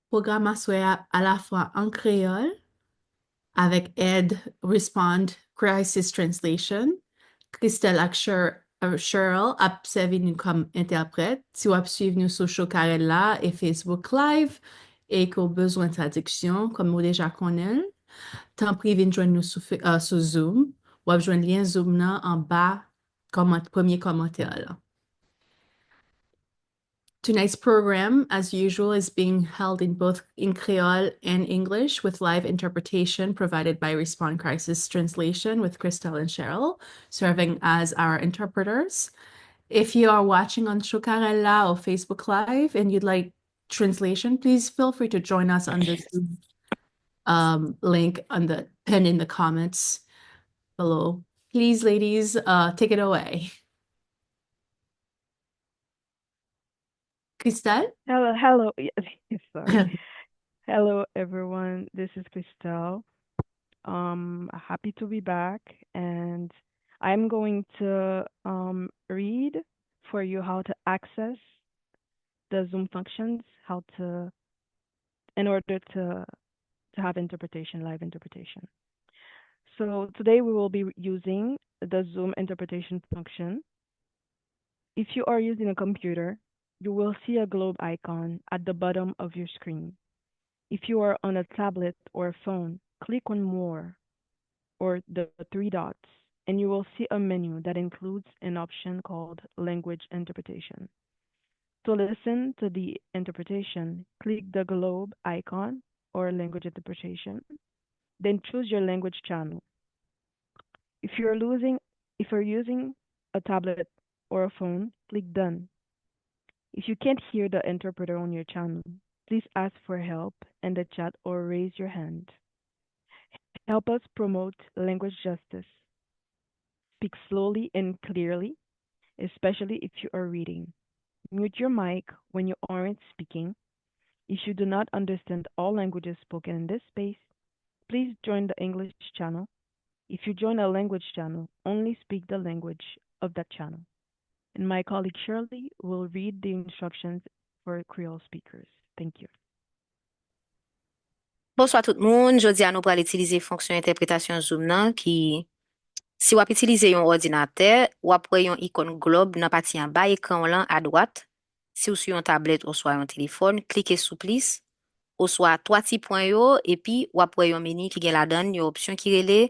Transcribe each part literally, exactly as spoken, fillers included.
pwogram aswè a alafwa an kreyòl, avèk èd Respond Crisis Translation. Christelle ak Sher- euh, Cheryl ap sèvi nou kòm entèprèt. Si w ap swiv nou sou Chokarella e Facebook Live e ke w bezwen tradiksyon, kòm ou deja konnen l, tanpri vin jwenn nou sou, fe- euh, sou Zoom. W ap jwenn lyen Zoom nan anba kòman- premye kòmantè a la. Tonight's program, as usual, is being held in both in Creole and English with live interpretation provided by Respond Crisis Translation with Christelle and Cheryl serving as our interpreters. If you are watching on Chokarella or Facebook Live and you'd like translation, please feel free to join us on the Zoom um, link on the pinned in the comments below. Please, ladies, uh, take it away. Christelle? Hello, hello. Yeah, sorry. Hello, everyone. This is Christelle. Um, happy to be back, and I'm going to um read for you how to access the Zoom functions, how to in order to to have interpretation, live interpretation. So today we will be using the Zoom interpretation function. If you are using a computer, you will see a globe icon at the bottom of your screen. If you are on a tablet or a phone, click on More or the three dots, and you will see a menu that includes an option called Language Interpretation. To listen to the interpretation, click the globe icon or Language Interpretation, then choose your language channel. If you're losing, if you're using a tablet or a phone, click Done. If you can't hear the interpreter on your channel, please ask for help in the chat or raise your hand. Help us promote language justice. Speak slowly and clearly, especially if you are reading. Mute your mic when you aren't speaking. If you do not understand all languages spoken in this space, please join the English channel. If you join a language channel, only speak the language of that channel. And my colleague Shirley will read the instructions for Creole speakers. Thank you. Bonswa tout moun, jodi a nou pral itilize fonksyon entèpretasyon Zoom nan ki, si w ap itilize yon òdinatè, w ap wè yon ikòn glòb nan pati anba ekran w lan adwat. Si w sou yon tablèt oswa yon telefòn, klike sou plis oswa twa ti pwen yo, epi w ap wè yon meni ki gen ladan l yon opsyon ki rele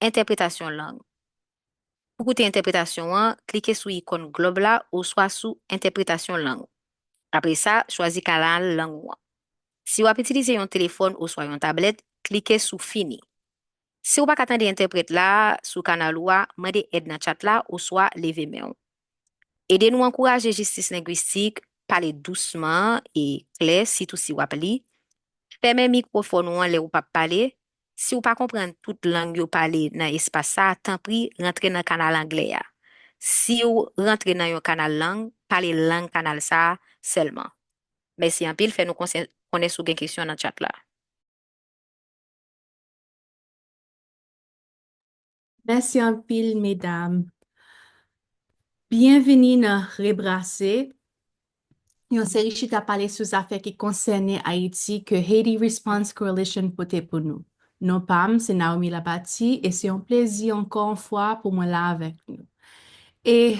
Entèpretasyon Lang. Pou koute entèpretasyon an, klike sou ikòn glòb la oswa sou Entèpretasyon Lang. Apre sa, chwazi kanal lang ou an. Si w ap itilize yon telefòn oswa yon tablèt, klike sou Fini. Si w pa ka tande entèprèt la sou kanal ou a, mande èd nan chat la oswa leve men w. Ede nou ankouraje jistis lengwistik, pale dousman e klè, sitou si w ap li. Fèmen mikwofòn ou an lè w p ap pale. Si w pa konprann tout lang yo pale nan espas sa a, tanpri rantre nan kanal anglè a. Si w rantre nan yon kanal lang, pale lang kanal sa a sèlman. Mèsi anpil, fè nou konse- konnen si w gen kesyon nan chat la. Mèsi anpil, medam. Byenvini nan Rebrase, yon seri chita pale sou zafè ki konsène Ayiti ke Haiti Response Coalition pote pou nou. Non pa m, se Naomi Labatie, e se yon plezi ankò yon fwa pou mwen la avèk nou. E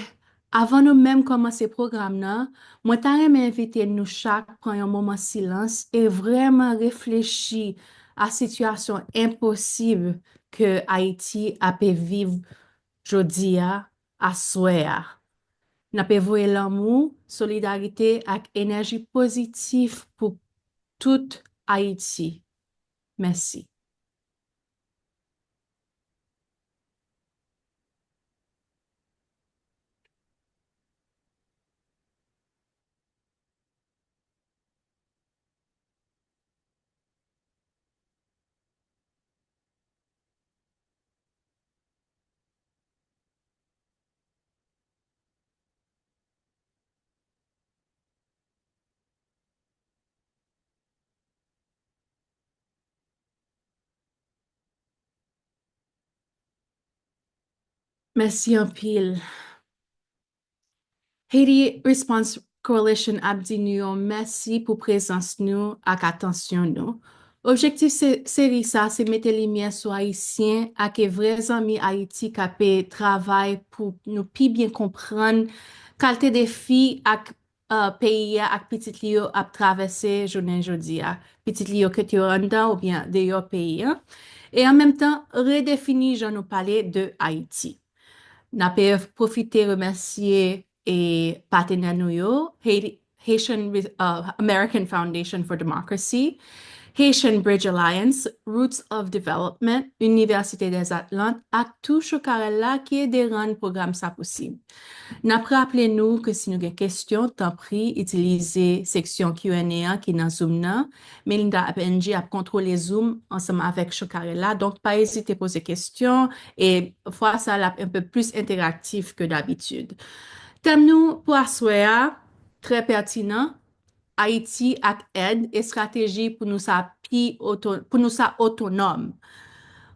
avan nou menm kòmanse pwogram nan, mwen ta renmen envite nou chak pran yon moman silans e vrèman reflechi a sitiyasyon enposib ke Ayiti ape viv jodi a, aswè a. N ape voye lanmou, solidarite ak enèji pozitif pou tout Ayiti. Mèsi. Mèsi anpil. Haiti Response Coalition ap di nou yon mèsi pou prezans nou ak atansyon nou. Objektif se, seri sa se mete limyè sou Ayisyen ak vrè zanmi Ayiti k ap travay pou nou pi byen konprann kalite defi ak uh, peyi a ak pitit li yo ap travèse jounen jodi a. Pitit li yo kit yo anndan oubyen deyò peyi a. E an menm tan, redefini jan nou pale de Ayiti. N ap pwofite remèsye e patenè nou yo, Haiti, Haitian uh, American Foundation for Democracy, Haitian Bridge Alliance, Roots of Development, Université des Atlantes, ak tou Chokarella ki ede rann pwogram sa posib. N ap raple nou ke si nou gen kesyon, tanpri itilize seksyon Q and A an ki nan Zoom nan. Melinda Benji ap kontwole Zoom ansanm avèk Chokarella, donk pa ezite poze kesyon e fwa sa l ap un peu plus interaktif ke dabitid. Tèm nou pou aswè a, trè pètinan, Ayiti ak èd, estrateji pou nou sa pi oto, pou nou sa otonòm.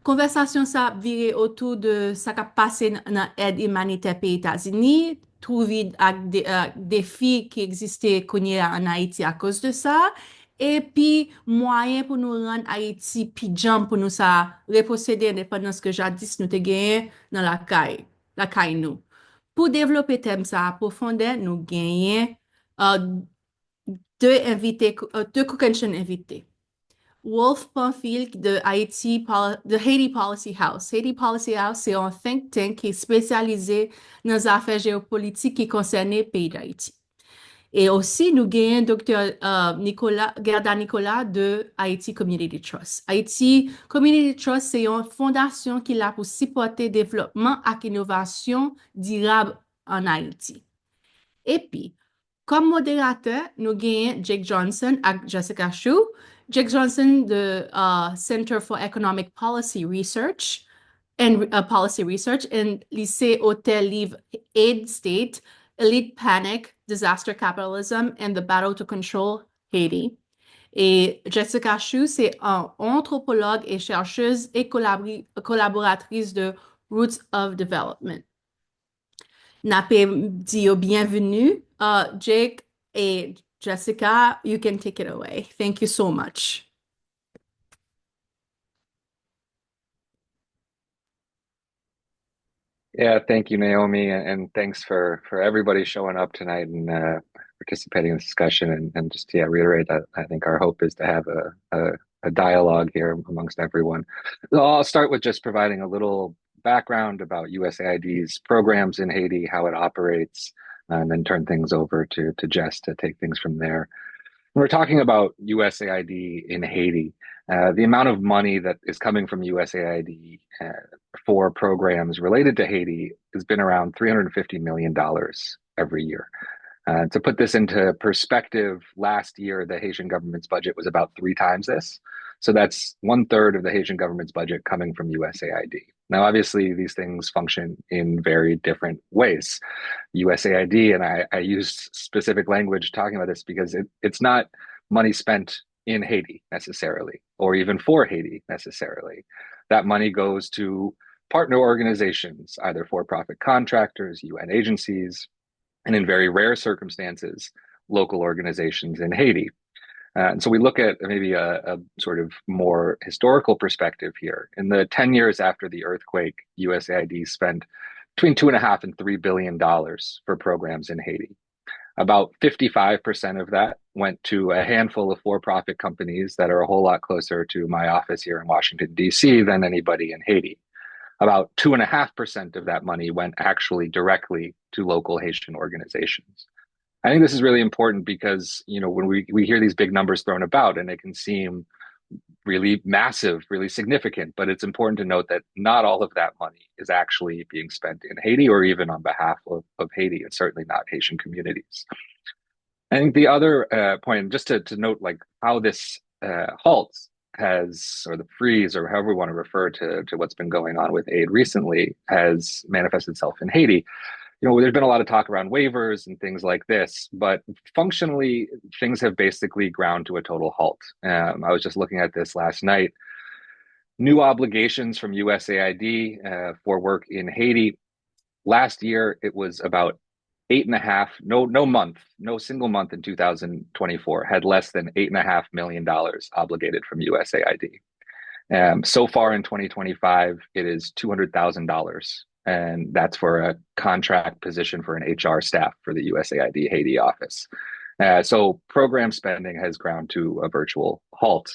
Konvèsasyon sa ap vire otou de sa k ap pase nan èd imanitè peyi Etazini, twou vid ak de, uh, defi ki egziste kounye a an Ayiti akoz de sa, epi mwayen pou nou rann Ayiti pi djanm pou nou sa reposede endepandans ke jadis nou te genyen nan lakay, lakay nou. Pou devlope tèm sa a pwofondè, nou genyen uh, de envite, de Cookanchon envite. Wolf Pamphile de Haiti, de Haiti Policy House. Haiti Policy House se yon think tank ki espesyalize nan zafè jewopolitik ki konsène peyi Dayiti. E osi, nou genyen Doktè uh, Nicolas, Gerda Nicolas de Haiti Community Trust. Haiti Community Trust se yon fondasyon ki la pou sipòte devlopman ak inovasyon dirab an Ayiti. Epi, kòm moderatè, nou genyen Jake Johnson ak Jessica Shu. Jake Johnson de uh, Center for Economic Policy Research and uh, Policy Research and li se otè liv Aid State, Elite Panic, Disaster Capitalism and the Battle to Control Haiti. E Jessica Shu se yon antwopològ e chèchèz e kolaboratris de Roots of Development. N ap di yo byenveni. Uh, Jake e Jessica, you can take it away. Thank you so much. Yeah, thank you, Naomi, and, and thanks for, for everybody showing up tonight and uh, participating in this discussion. And, and just yeah, reiterate that I think our hope is to have a, a, a dialogue here amongst everyone. So I'll start with just providing a little background about U S A I D's programs in Haiti, how it operates, and then turn things over to, to Jess to take things from there. When we're talking about U S A I D in Haiti, uh, the amount of money that is coming from U S A I D uh, for programs related to Haiti has been around three hundred fifty million dollars every year. Uh, to put this into perspective, last year the Haitian government's budget was about three times this. So that's one third of the Haitian government's budget coming from U S A I D. Now, obviously, these things function in very different ways. U S A I D, and I, I use specific language talking about this because it, it's not money spent in Haiti necessarily, or even for Haiti necessarily. That money goes to partner organizations, either for profit contractors, U N agencies, and in very rare circumstances, local organizations in Haiti. Uh, and so we look at maybe a, a, sort of more historical perspective here. In the ten years after the earthquake, U S A I D spent between two and a half and three billion dollars for programs in Haiti. About fifty-five percent of that went to a handful of for profit companies that are a whole lot closer to my office here in Washington, D C, than anybody in Haiti. About two and a half percent of that money went actually directly to local Haitian organizations. I think this is really important because, you know, when we, we hear these big numbers thrown about and it can seem really massive, really significant, but it's important to note that not all of that money is actually being spent in Haiti or even on behalf of, of Haiti, and certainly not Haitian communities. I think the other uh, point, just to, to note like how this uh, halt has, or the freeze, or however we want to refer to, to what's been going on with aid recently, has manifested itself in Haiti. You know, there's been a lot of talk around waivers and things like this, but functionally, things have basically ground to a total halt. Um, I was just looking at this last night. New obligations from U S A I D uh, for work in Haiti. Last year, it was about eight and a half, no, no month, no single month in two thousand twenty-four had less than eight and a half million dollars obligated from U S A I D. Um, so far in twenty twenty-five, it is two hundred thousand dollars, and that's for a contract position for an H R staff for the U S A I D Haiti office. Uh, so program spending has ground to a virtual halt.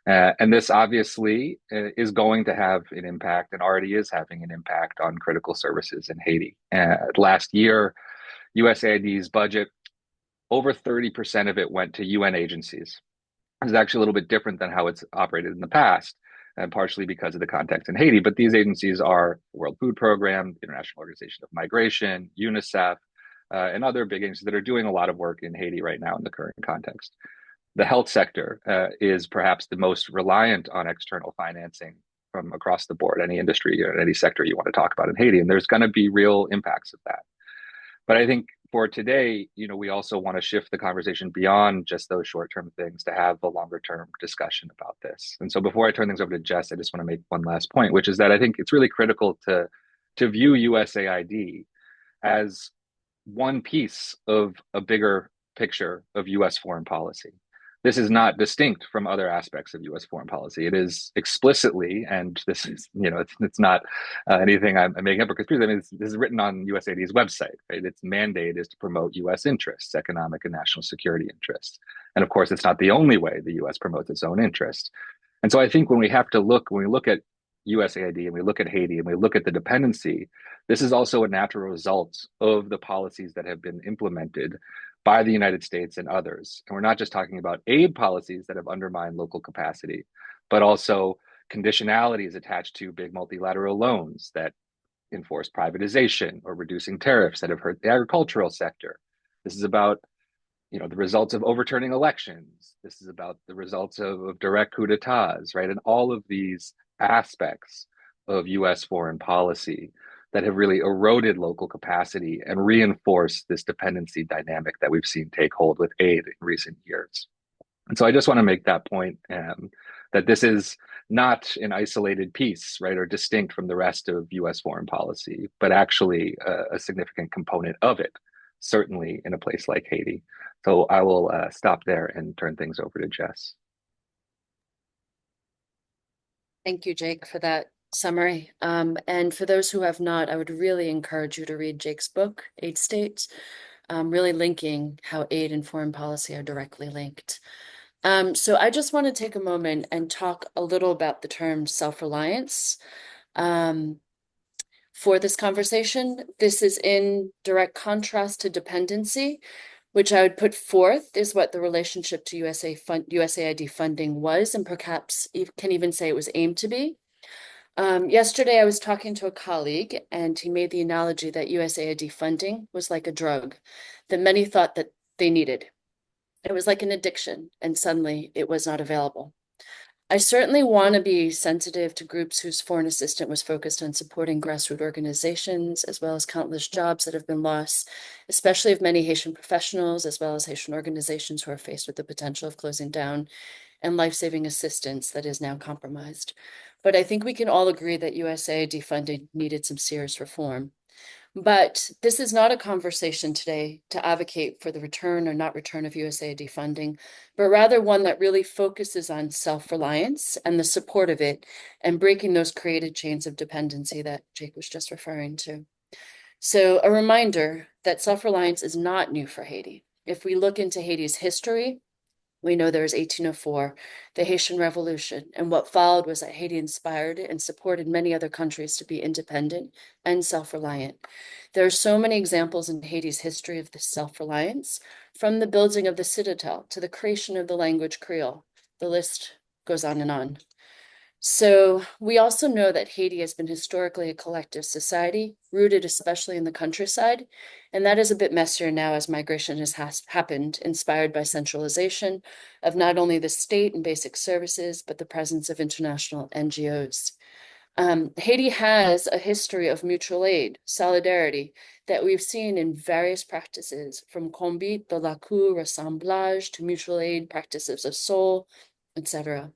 Uh, and this obviously uh, is going to have an impact and already is having an impact on critical services in Haiti. Uh, last year, U S A I D's budget, over thirty percent of it went to U N agencies. It's actually a little bit different than how it's operated in the past, and partially because of the context in Haiti. But these agencies are the World Food Program, the International Organization of Migration, UNICEF, uh, and other big agencies that are doing a lot of work in Haiti right now in the current context. The health sector uh, is perhaps the most reliant on external financing from across the board, any industry or any sector you want to talk about in Haiti. And there's going to be real impacts of that. But I think for today, you know, we also want to shift the conversation beyond just those short-term things to have a longer-term discussion about this. And so before I turn things over to Jess, I just want to make one last point, which is that I think it's really critical to to view U S A I D as one piece of a bigger picture of U S foreign policy. This is not distinct from other aspects of U S foreign policy. It is explicitly, and this is, you know, it's, it's not uh, anything I'm making up or conspiracy. I mean, it's, this is written on U S A I D's website, right? Its mandate is to promote U S interests, economic and national security interests. And of course, it's not the only way the U S promotes its own interests. And so I think when we have to look, when we look at U S A I D and we look at Haiti and we look at the dependency, this is also a natural result of the policies that have been implemented by the United States and others. And we're not just talking about aid policies that have undermined local capacity, but also conditionalities attached to big multilateral loans that enforce privatization or reducing tariffs that have hurt the agricultural sector. This is about you know the results of overturning elections. This is about the results of, of direct coup d'etats, right? And all of these aspects of U S foreign policy that have really eroded local capacity and reinforced this dependency dynamic that we've seen take hold with aid in recent years. And so I just want to make that point um, that this is not an isolated piece, right, or distinct from the rest of U S foreign policy, but actually a, a significant component of it, certainly in a place like Haiti. So I will uh, stop there and turn things over to Jess. Thank you, Jake, for that summary. Um, and for those who have not, I would really encourage you to read Jake's book, Aid States, um, really linking how aid and foreign policy are directly linked. Um, so I just want to take a moment and talk a little about the term self reliance. Um, for this conversation. This is in direct contrast to dependency, which I would put forth is what the relationship to U S A fund, U S A I D funding was, and perhaps can even say it was aimed to be. Um, yesterday, I was talking to a colleague, and he made the analogy that U S A I D funding was like a drug that many thought that they needed. It was like an addiction, and suddenly it was not available. I certainly want to be sensitive to groups whose foreign assistance was focused on supporting grassroots organizations, as well as countless jobs that have been lost, especially of many Haitian professionals, as well as Haitian organizations who are faced with the potential of closing down and life saving assistance that is now compromised. But I think we can all agree that U S A I D funding needed some serious reform. But this is not a conversation today to advocate for the return or not return of U S A I D funding, but rather one that really focuses on self reliance and the support of it and breaking those created chains of dependency that Jake was just referring to. So, a reminder that self reliance is not new for Haiti. If we look into Haiti's history, we know there was eighteen oh four, the Haitian Revolution, and what followed was that Haiti inspired and supported many other countries to be independent and self reliant. There are so many examples in Haiti's history of this self reliance, from the building of the citadel to the creation of the language Creole. The list goes on and on. So, we also know that Haiti has been historically a collective society, rooted especially in the countryside, and that is a bit messier now as migration has, has happened, inspired by centralization of not only the state and basic services, but the presence of international N G Os. Um, Haiti has a history of mutual aid, solidarity that we've seen in various practices, from konbit, the lakou, rassemblage, to mutual aid practices of soul, et cetera.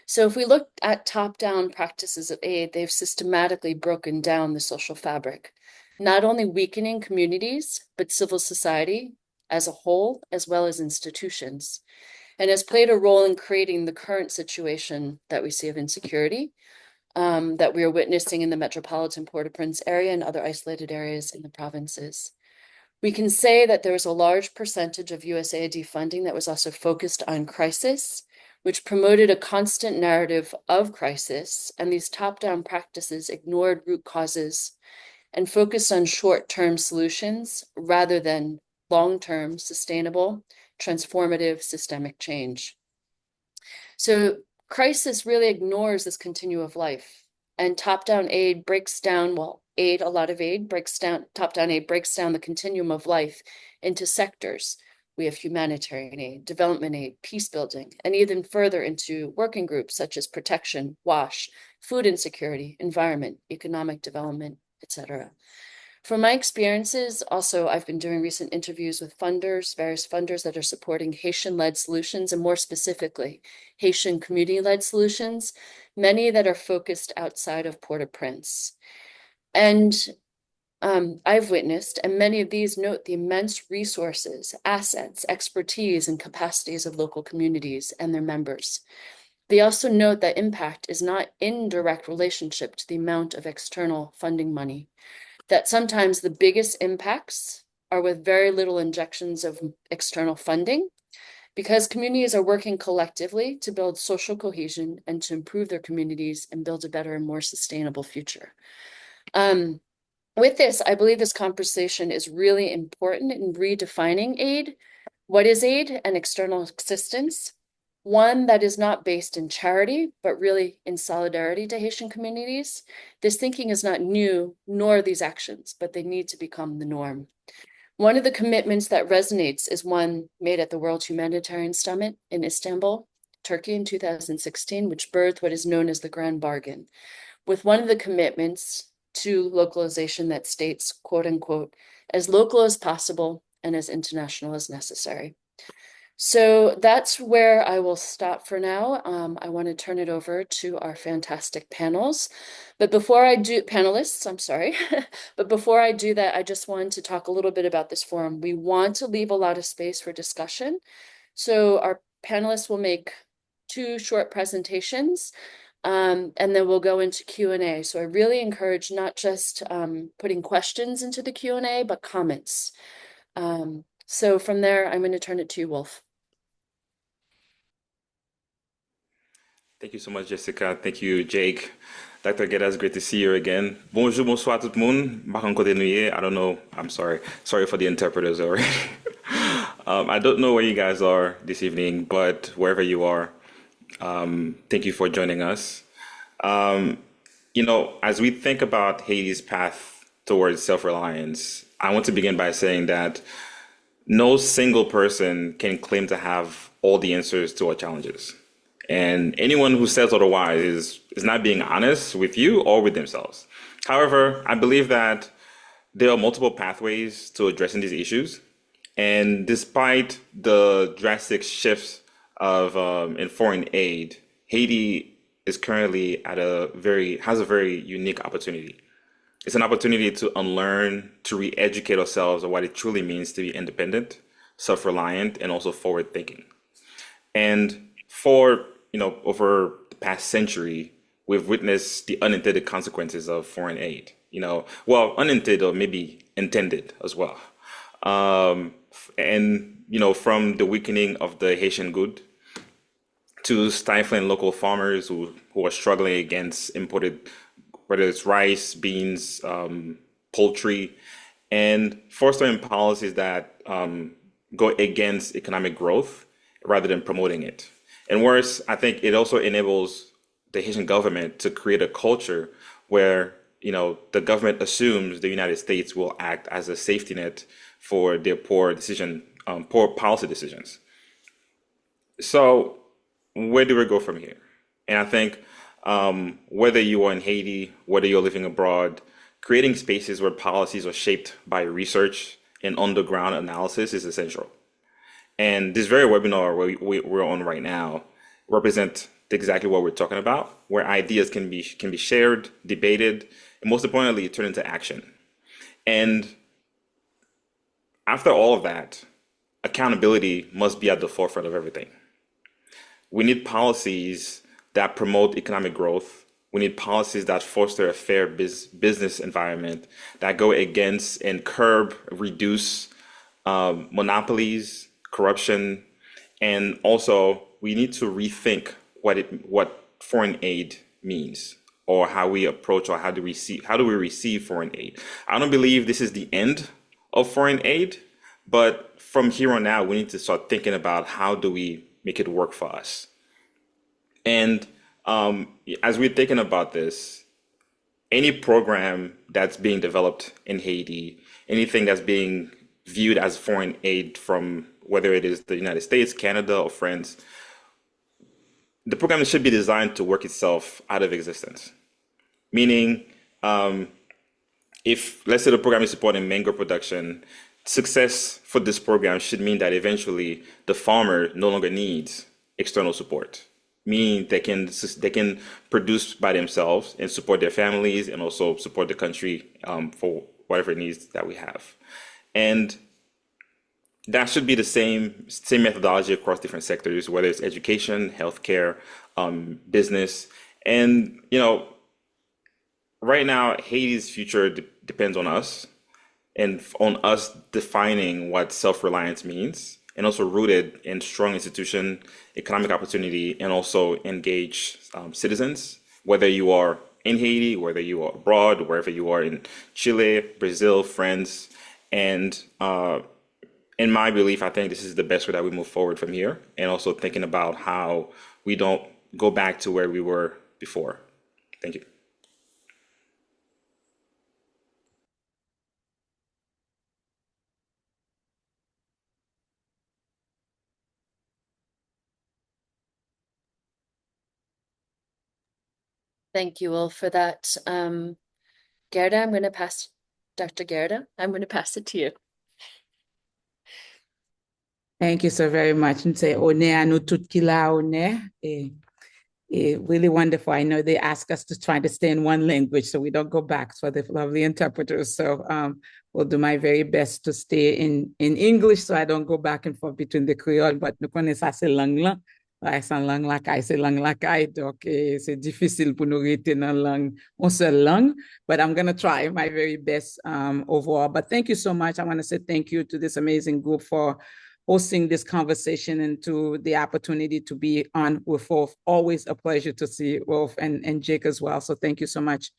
So if we look at top-down practices of aid, they've systematically broken down the social fabric. not only weakening communities, but civil society as a whole, as well as institutions, and has played a role in creating the current situation that we see of insecurity, um, that we are witnessing in the metropolitan Port-au-Prince area and other isolated areas in the provinces. We can say that there is a large percentage of U S A I D funding that was also focused on crisis, which promoted a constant narrative of crisis, and these top-down practices ignored root causes and focused on short-term solutions rather than long-term, sustainable, transformative, systemic change. So crisis really ignores this continuum of life, and top-down aid breaks down, well, aid, a lot of aid breaks down, top-down aid breaks down the continuum of life into sectors. We have humanitarian aid, development aid, peace building, and even further into working groups such as protection, wash, food insecurity, environment, economic development, et cetera. From my experiences, also, I've been doing recent interviews with funders, various funders that are supporting Haitian-led solutions, and more specifically, Haitian community-led solutions, many that are focused outside of Port-au-Prince. And um, I've witnessed, and many of these note the immense resources, assets, expertise, and capacities of local communities and their members. They also note that impact is not in direct relationship to the amount of external funding money, that sometimes the biggest impacts are with very little injections of external funding because communities are working collectively to build social cohesion and to improve their communities and build a better and more sustainable future. Um, with this, I believe this conversation is really important in redefining aid. What is aid and external assistance? One that is not based in charity, but really in solidarity to Haitian communities. This thinking is not new, nor are these actions, but they need to become the norm. One of the commitments that resonates is one made at the World Humanitarian Summit in Istanbul, Turkey in two thousand sixteen, which birthed what is known as the Grand Bargain, with one of the commitments to localization that states, quote unquote, as local as possible and as international as necessary. So that's where I will stop for now. Um, I want to turn it over to our fantastic panels. But before I do, panelists, I'm sorry. But before I do that, I just want to talk a little bit about this forum. We want to leave a lot of space for discussion. So our panelists will make two short presentations, um, and then we'll go into Q and A. So I really encourage not just um, putting questions into the Q and A, but comments. Um, so from there, I'm going to turn it to you, Wolf. Thank you so much, Jessica. Thank you, Jake. Doctor Geddes, great to see you again. Bonjou, bonswa tout moun. M pa konn kote nou ye. I don't know. I'm sorry. Sorry for the interpreters already. um, I don't know where you guys are this evening, but wherever you are, um, thank you for joining us. Um, you know, as we think about Haiti's path towards self reliance, I want to begin by saying that no single person can claim to have all the answers to our challenges. And anyone who says otherwise is, is not being honest with you or with themselves. However, I believe that there are multiple pathways to addressing these issues. And despite the drastic shifts of um, in foreign aid, Haiti is currently at a very has a very unique opportunity. It's an opportunity to unlearn, to re-educate ourselves on what it truly means to be independent, self-reliant, and also forward-thinking. And for, you know, over the past century, we've witnessed the unintended consequences of foreign aid. You know, well, unintended or maybe intended as well. Um, and you know, from the weakening of the Haitian goud to stifling local farmers who, who are struggling against imported, whether it's rice, beans, um, poultry, and fostering policies that um, go against economic growth rather than promoting it. And worse, I think it also enables the Haitian government to create a culture where, you know, the government assumes the United States will act as a safety net for their poor decision, um, poor policy decisions. So where do we go from here? And I think um, whether you are in Haiti, whether you're living abroad, creating spaces where policies are shaped by research and on the ground analysis is essential. And this very webinar we, we, we're on right now represent exactly what we're talking about, where ideas can be can be shared, debated, and most importantly, turned into action. And after all of that, accountability must be at the forefront of everything. We need policies that promote economic growth. We need policies that foster a fair bus- business environment, that go against and curb, reduce um, monopolies, corruption, and also we need to rethink what it what foreign aid means, or how we approach, or how do we see how do we receive foreign aid. I don't believe this is the end of foreign aid, but from here on out, we need to start thinking about how do we make it work for us. And um, as we're thinking about this, any program that's being developed in Haiti, anything that's being viewed as foreign aid from whether it is the United States, Canada, or France, the program should be designed to work itself out of existence. Meaning, um, if, let's say, the program is supporting mango production, success for this program should mean that eventually the farmer no longer needs external support, meaning they can they can produce by themselves and support their families and also support the country um, for whatever needs that we have. And that should be the same same methodology across different sectors, whether it's education, healthcare, um, business, and you know, right now Haiti's future de- depends on us and on us defining what self-reliance means, and also rooted in strong institution, economic opportunity, and also engaged um, citizens, whether you are in Haiti, whether you are abroad, wherever you are in Chile, Brazil, France. And uh, in my belief, I think this is the best way that we move forward from here, and also thinking about how we don't go back to where we were before. Thank you. Thank you all for that. Um, Gerda, I'm going to pass, Doctor Gerda, I'm going to pass it to you. Thank you so very much. M se onè a nou tout ki la, onè. E, e really wonderful. I know they ask us to try to stay in one language so we don't go back for the lovely interpreters. So um, we'll do my very best to stay in, in English so I don't go back and forth between the Creole, but nou konnen sa se lang lan. Like, se yon lang lakay, se lang lakay, donk eh, se difisil pou nou rete nan lang, yon sèl lang. But I'm going to try my very best um, overall. But thank you so much. I want to say thank you to this amazing group for hosting this conversation and to the opportunity to be on with Wolf. Always a pleasure to see Wolf and, and Jake as well. So thank you so much,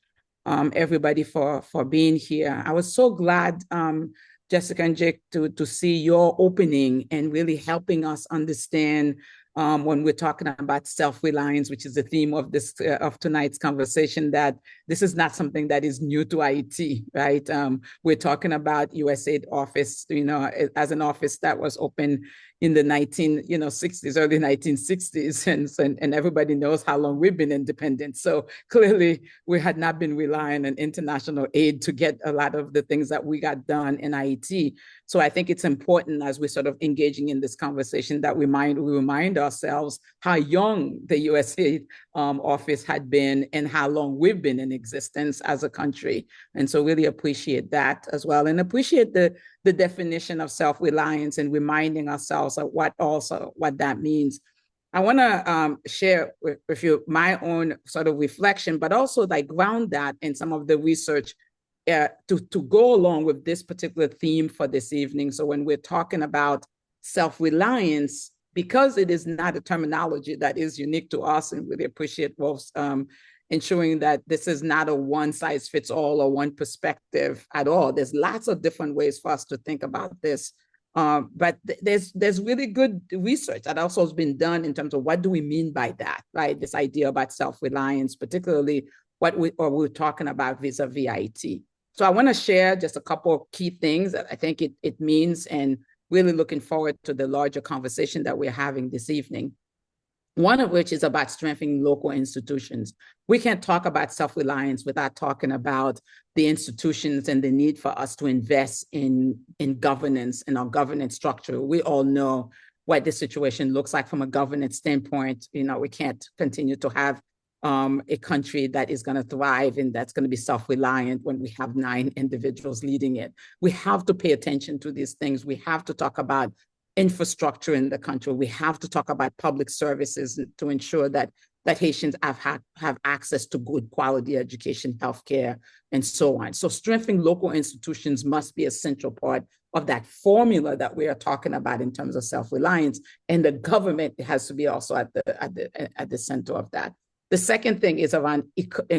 um, everybody, for, for being here. I was so glad, um, Jessica and Jake, to, to see your opening and really helping us understand um, when we're talking about self-reliance, which is the theme of this uh, of tonight's conversation, that this is not something that is new to Haiti, right? Um, we're talking about U S A I D office, you know, as an office that was open in the nineteen, you know, sixties, early nineteen sixties, and, and and everybody knows how long we've been independent. So clearly, we had not been relying on international aid to get a lot of the things that we got done in Haiti. So I think it's important as we're sort of engaging in this conversation that we mind we remind ourselves how young the U S A I D um, office had been and how long we've been in existence as a country. And so really appreciate that as well, and appreciate the the definition of self-reliance and reminding ourselves of what also what that means. I want to um, share with, with you my own sort of reflection, but also like ground that in some of the research uh, to, to go along with this particular theme for this evening. So when we're talking about self-reliance, because it is not a terminology that is unique to us, and really appreciate Wolf's um, ensuring that this is not a one size fits all or one perspective at all. There's lots of different ways for us to think about this. Um, but th- there's there's really good research that also has been done in terms of what do we mean by that, right? This idea about self-reliance, particularly what we or we're talking about vis-a-vis Haiti. So I want to share just a couple of key things that I think it, it means, and really looking forward to the larger conversation that we're having this evening. One of which is about strengthening local institutions. We can't talk about self-reliance without talking about the institutions and the need for us to invest in, in governance and our governance structure. We all know what the situation looks like from a governance standpoint. You know, we can't continue to have um, a country that is going to thrive and that's going to be self-reliant when we have nine individuals leading it. We have to pay attention to these things. We have to talk about infrastructure in the country. We have to talk about public services to ensure that that Haitians have, have, have access to good quality education, healthcare, and so on. So strengthening local institutions must be a central part of that formula that we are talking about in terms of self-reliance, and the government has to be also at the at the at the center of that. The second thing is around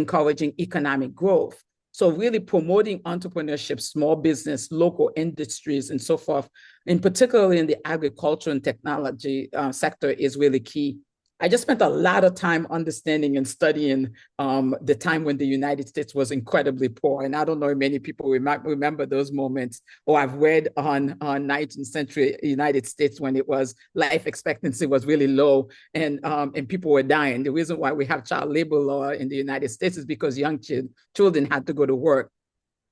encouraging economic growth. So really promoting entrepreneurship, small business, local industries, and so forth, and particularly in the agriculture and technology uh, sector is really key. I just spent a lot of time understanding and studying um, the time when the United States was incredibly poor. And I don't know if many people remember those moments. Or I've read on, on nineteenth century United States when it was life expectancy was really low and, um, and people were dying. The reason why we have child labor law in the United States is because young ch- children had to go to work.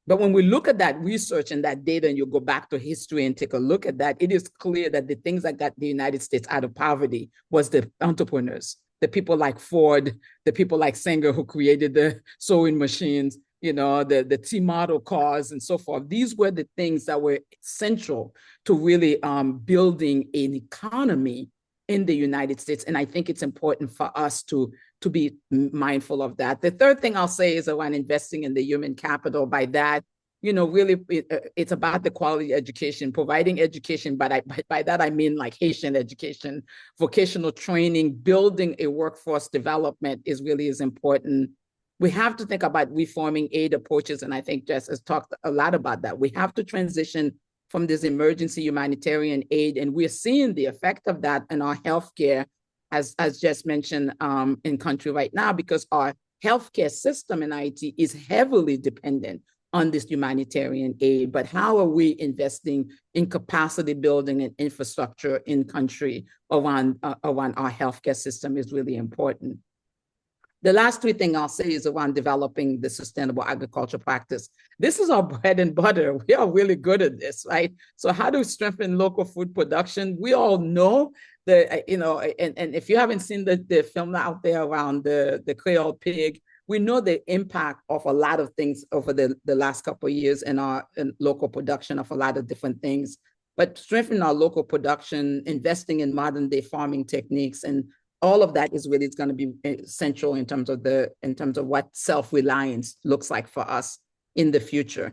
But when we look at that research and that data, and you go back to history and take a look at that, it is clear that the things that got the United States out of poverty was the entrepreneurs, the people like Ford, the people like Singer who created the sewing machines, you know, the, the T model cars and so forth. These were the things that were central to really um, building an economy in the United States. And I think it's important for us to, to be mindful of that. The third thing I'll say is around investing in the human capital. By that, you know, really, it, uh, it's about the quality education, providing education. But I, by, by that, I mean like Haitian education, vocational training, building a workforce development is really is important. We have to think about reforming aid approaches, and I think Jess has talked a lot about that. We have to transition from this emergency humanitarian aid, and we're seeing the effect of that in our healthcare, as as Jess mentioned, um, in country right now, because our healthcare system in Haiti is heavily dependent on this humanitarian aid. But how are we investing in capacity building and infrastructure in country around uh, around our healthcare system is really important. The last three thing I'll say is around developing the sustainable agriculture practice. This is our bread and butter. We are really good at this, right? So how do we strengthen local food production? We all know the, uh, you know, and, and if you haven't seen the, the film out there around the, the Creole pig, we know the impact of a lot of things over the, the last couple of years in our in local production of a lot of different things. But strengthening our local production, investing in modern day farming techniques, and all of that is really going to be essential in terms of the in terms of what self-reliance looks like for us in the future.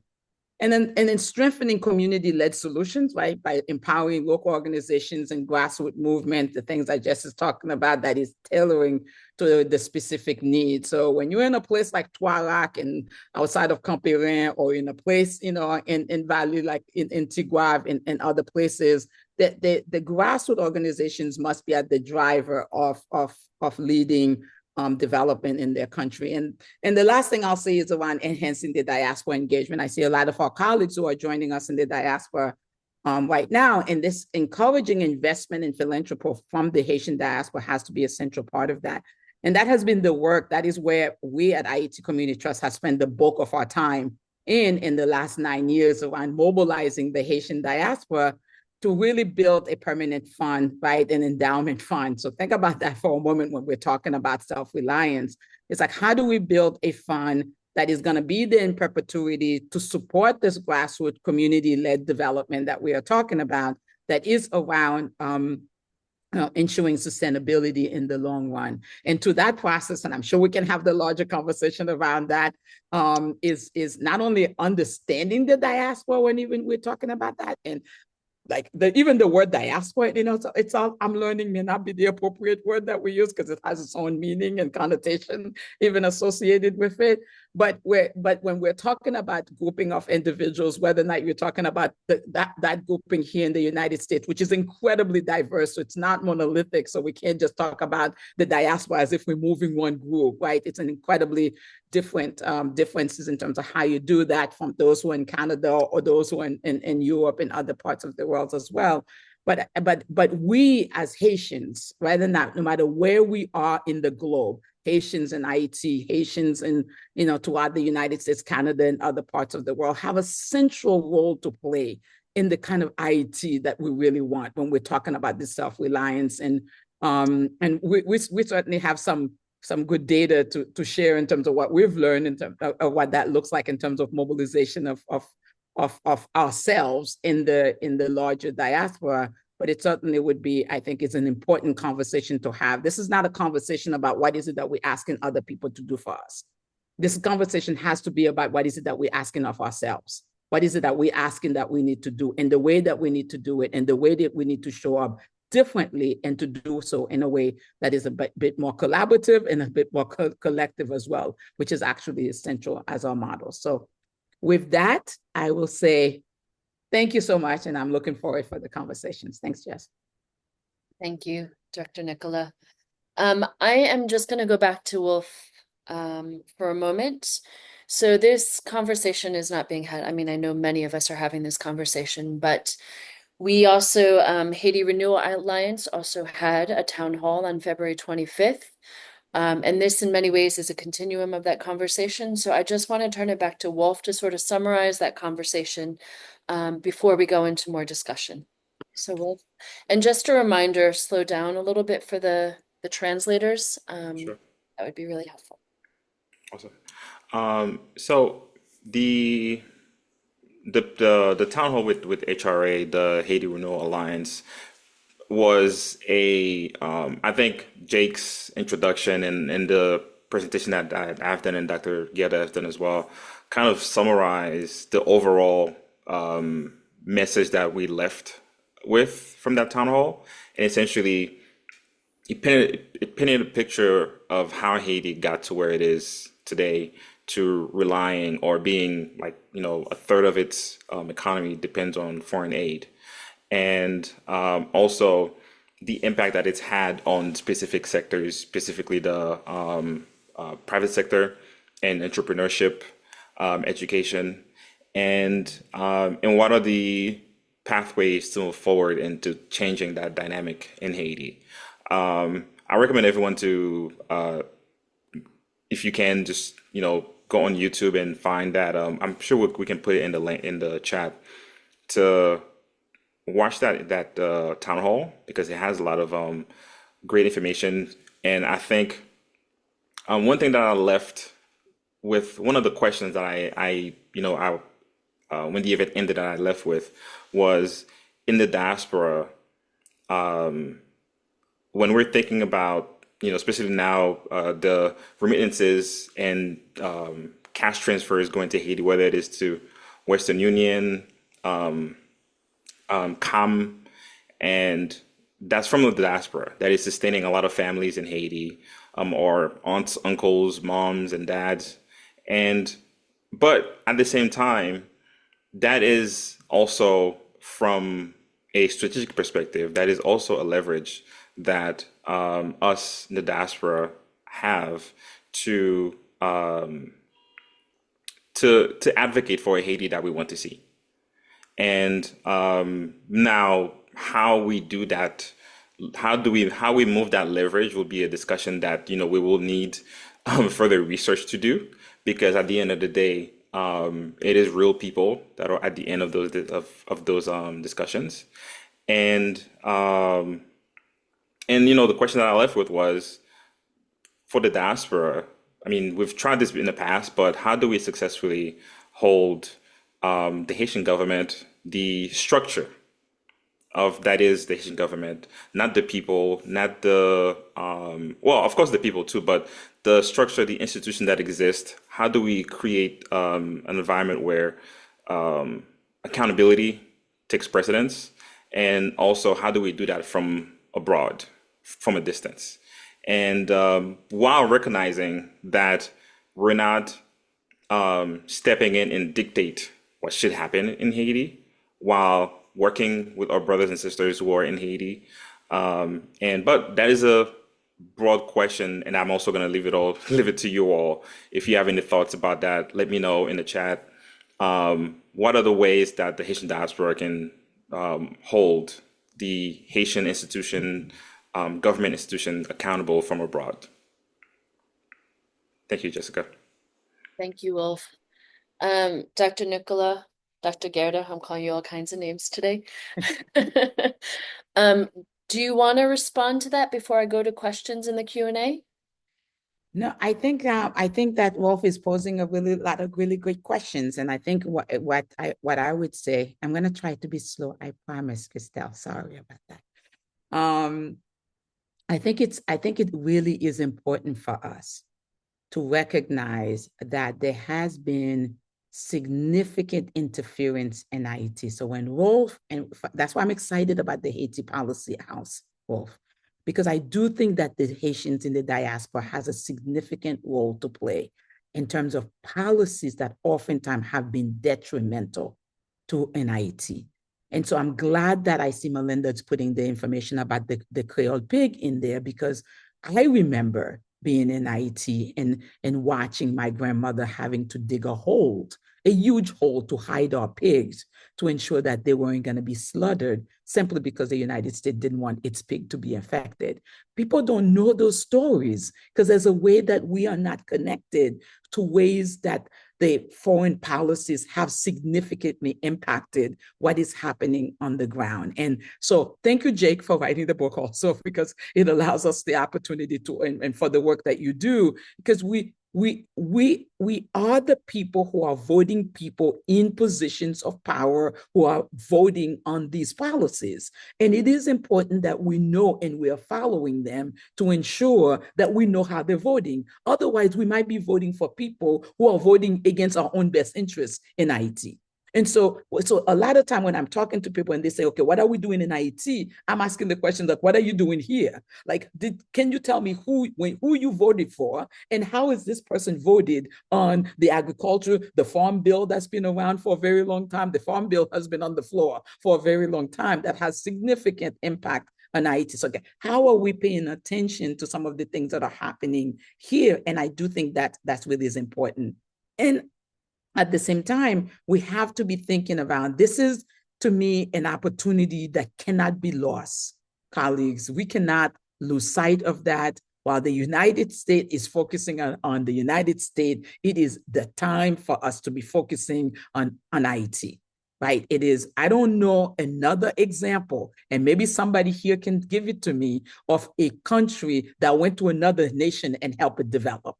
And then, and then strengthening community-led solutions, right? By empowering local organizations and grassroots movement, the things that Jess is talking about that is tailoring to the specific needs. So when you're in a place like Trois Lacs and outside of Camp Perrin, or in a place, you know, in, in Valley, like in, in Tigwav and, and other places, the, the, the grassroots organizations must be at the driver of, of, of leading um, development in their country. And, and the last thing I'll say is around enhancing the diaspora engagement. I see a lot of our colleagues who are joining us in the diaspora um, right now, and this encouraging investment in philanthropy from the Haitian diaspora has to be a central part of that. And that has been the work. That is where we at Haiti Community Trust have spent the bulk of our time in in the last nine years around mobilizing the Haitian diaspora to really build a permanent fund, right? An endowment fund. So think about that for a moment when we're talking about self-reliance. It's like, how do we build a fund that is going to be there in perpetuity to support this grassroots community-led development that we are talking about that is around um, uh, ensuring sustainability in the long run. And to that process, and I'm sure we can have the larger conversation around that, um, is, is not only understanding the diaspora when even we're talking about that, and like the, even the word diaspora, you know, so it's all I'm learning may not be the appropriate word that we use because it has its own meaning and connotation even associated with it. But we're but when we're talking about grouping of individuals, whether or not you're talking about the, that that grouping here in the United States, which is incredibly diverse, so it's not monolithic. So we can't just talk about the diaspora as if we're moving one group, right? It's an incredibly different um, differences in terms of how you do that from those who are in Canada or those who are in, in, in Europe and other parts of the world as well. But but but we as Haitians, right, and that no matter where we are in the globe, Haitians in Haiti, Haitians in, you know, throughout the United States, Canada, and other parts of the world have a central role to play in the kind of Haiti that we really want when we're talking about this self-reliance. And um, and we, we we certainly have some some good data to, to share in terms of what we've learned in terms of, of what that looks like in terms of mobilization of, of, of, of ourselves in the, in the larger diaspora. But it certainly would be, I think, it's an important conversation to have. This is not a conversation about what is it that we're asking other people to do for us. This conversation has to be about what is it that we're asking of ourselves. What is it that we're asking that we need to do, and the way that we need to do it, and the way that we need to show up differently, and to do so in a way that is a bit, bit more collaborative and a bit more co- collective as well, which is actually essential as our model. So with that, I will say thank you so much, and I'm looking forward for the conversations. Thanks, Jess. Thank you, Director Nicola. Um, I am just going to go back to Wolf um, for a moment. So this conversation is not being had. I mean, I know many of us are having this conversation, but we also, um, Haiti Renewal Alliance also had a town hall on February twenty-fifth. Um, and this, in many ways, is a continuum of that conversation. So I just want to turn it back to Wolf to sort of summarize that conversation um, before we go into more discussion. So Wolf, and just a reminder, slow down a little bit for the the translators. Um, Sure. That would be really helpful. Awesome. Um, so the the the, the town hall with with H R A, the Haiti Renewal Alliance, was a um, I think Jake's introduction and and the presentation that I, I've done and Doctor Guerda has done as well kind of summarized the overall um, message that we left with from that town hall, and essentially it painted it painted a picture of how Haiti got to where it is today, to relying or being, like, you know, a third of its um, economy depends on foreign aid, and um, also the impact that it's had on specific sectors, specifically the um, uh, private sector and entrepreneurship, um, education, and um, and what are the pathways to move forward into changing that dynamic in Haiti. Um, I recommend everyone to, uh, if you can, just, you know, go on YouTube and find that. Um, I'm sure we, we can put it in the link in the chat to watch that that uh, town hall, because it has a lot of um, great information. And I think um, one thing that I left with, one of the questions that I, I you know, I uh, when the event ended, that I left with was, in the diaspora, um, when we're thinking about, you know, especially now, uh, the remittances and um, cash transfers going to Haiti, whether it is to Western Union, um, um, CAM, and that's from the diaspora that is sustaining a lot of families in Haiti, um, or aunts, uncles, moms, and dads. And but at the same time, that is also, from a strategic perspective, that is also a leverage that um, us in the diaspora have to um, to to advocate for a Haiti that we want to see. And um, now, how we do that, how do we how we move that leverage will be a discussion that, you know, we will need um, further research to do, because at the end of the day, um, it is real people that are at the end of those of, of those um, discussions. And um, and you know, the question that I left with was, for the diaspora, I mean, we've tried this in the past, but how do we successfully hold um, the Haitian government, the structure of that is the Haitian government, not the people, not the um, well, of course the people too, but the structure, the institution that exists. How do we create um, an environment where um, accountability takes precedence, and also how do we do that from abroad, from a distance, and um, while recognizing that we're not um, stepping in and dictate what should happen in Haiti while working with our brothers and sisters who are in Haiti. Um, and but that is a broad question, and I'm also going to leave it all leave it to you all. If you have any thoughts about that, let me know in the chat. Um, what are the ways that the Haitian diaspora can um, hold the Haitian institution, um, government institution, accountable from abroad? Thank you, Jessica. Thank you, Wolf. Um, Doctor Nicola, Doctor Guerda, I'm calling you all kinds of names today. Um, do you want to respond to that before I go to questions in the Q and A? No, I think uh, I think that Rolf is posing a really lot of really great questions, and I think what what I what I would say, I'm going to try to be slow. I promise, Christelle. Sorry about that. Um, I think it's I think it really is important for us to recognize that there has been significant interference in Haiti. So when Rolf, and that's why I'm excited about the Haiti Policy House, Rolf, because I do think that the Haitians in the diaspora has a significant role to play in terms of policies that oftentimes have been detrimental to N I T. And so I'm glad that I see Melinda is putting the information about the, the Creole pig in there, because I remember being in Haiti and, and watching my grandmother having to dig a hole, a huge hole, to hide our pigs to ensure that they weren't going to be slaughtered simply because the United States didn't want its pig to be infected. People don't know those stories because there's a way that we are not connected to ways that the foreign policies have significantly impacted what is happening on the ground. And so thank you, Jake, for writing the book also, because it allows us the opportunity to, and, and for the work that you do, because we we we we are the people who are voting people in positions of power who are voting on these policies. And it is important that we know and we are following them to ensure that we know how they're voting. Otherwise, we might be voting for people who are voting against our own best interests in Haiti. And so, so a lot of time when I'm talking to people and they say, "Okay, what are we doing in Haiti?" I'm asking the question, like, "What are you doing here? Like, did can you tell me who when who you voted for and how is this person voted on the agriculture, the farm bill that's been around for a very long time? The farm bill has been on the floor for a very long time that has significant impact on Haiti." So, okay, how are we paying attention to some of the things that are happening here? And I do think that that's really is important. And at the same time, we have to be thinking about this is, to me, an opportunity that cannot be lost, colleagues. We cannot lose sight of that. While the United States is focusing on, on the United States, it is the time for us to be focusing on, on Haiti, right? It is, I don't know another example, and maybe somebody here can give it to me, of a country that went to another nation and helped it develop.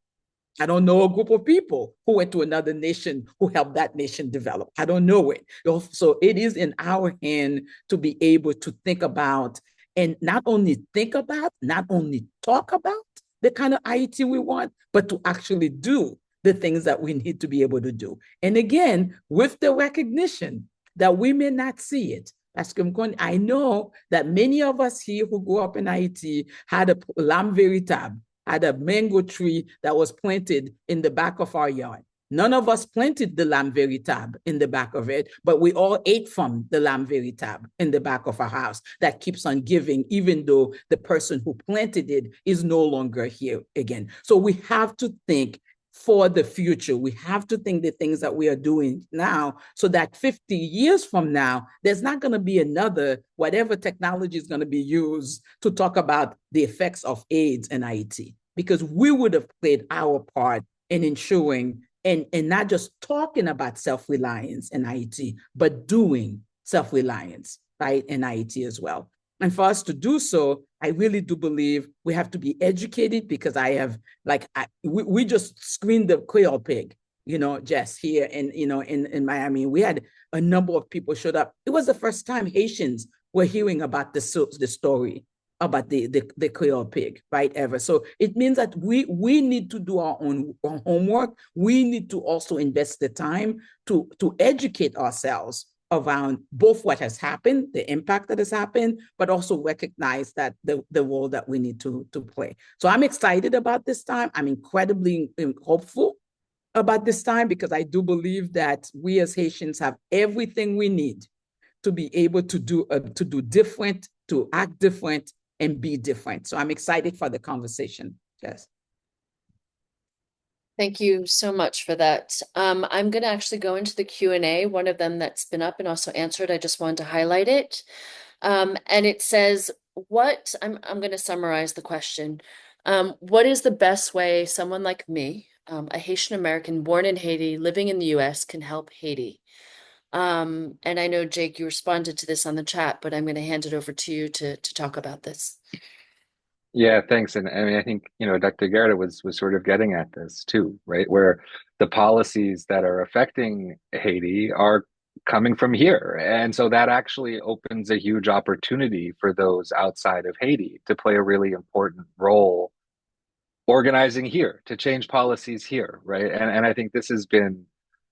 I don't know a group of people who went to another nation who helped that nation develop. I don't know it. So it is in our hand to be able to think about and not only think about, not only talk about the kind of Haiti we want, but to actually do the things that we need to be able to do. And again, with the recognition that we may not see it. Parce que I know that many of us here who grew up in Haiti had a lam veritab, had a mango tree that was planted in the back of our yard. None of us planted the lam veritab in the back of it, but we all ate from the lam veritab in the back of our house that keeps on giving, even though the person who planted it is no longer here again. So we have to think for the future. We have to think the things that we are doing now so that fifty years from now, there's not going to be another whatever technology is going to be used to talk about the effects of AIDS and I E T, because we would have played our part in ensuring and, and not just talking about self-reliance and I E T, but doing self-reliance, right, and I E T as well. And for us to do so, I really do believe we have to be educated, because I have, like, I, we, we just screened the Creole pig, you know, just here in, you know, in, in Miami. We had a number of people showed up. It was the first time Haitians were hearing about the, so- the story about the, the, the Creole pig, right, ever. So it means that we, we need to do our own, our homework. We need to also invest the time to, to educate ourselves around both what has happened, the impact that has happened, but also recognize that the, the role that we need to, to play. So I'm excited about this time. I'm incredibly, um, hopeful about this time, because I do believe that we as Haitians have everything we need to be able to do, uh, to do different, to act different, and be different. So I'm excited for the conversation. Yes. Thank you so much for that. Um, I'm going to actually go into the Q and A, one of them that's been up and also answered. I just wanted to highlight it. Um, and it says, what, I'm, I'm going to summarize the question. Um, what is the best way someone like me, um, a Haitian American born in Haiti, living in the U S, can help Haiti? Um, and I know, Jake, you responded to this on the chat, but I'm going to hand it over to you to, to talk about this. Yeah, thanks. And I mean, I think, you know, Doctor Gerda was was sort of getting at this too, right? Where the policies that are affecting Haiti are coming from here. And so that actually opens a huge opportunity for those outside of Haiti to play a really important role organizing here, to change policies here, right? And and I think this has been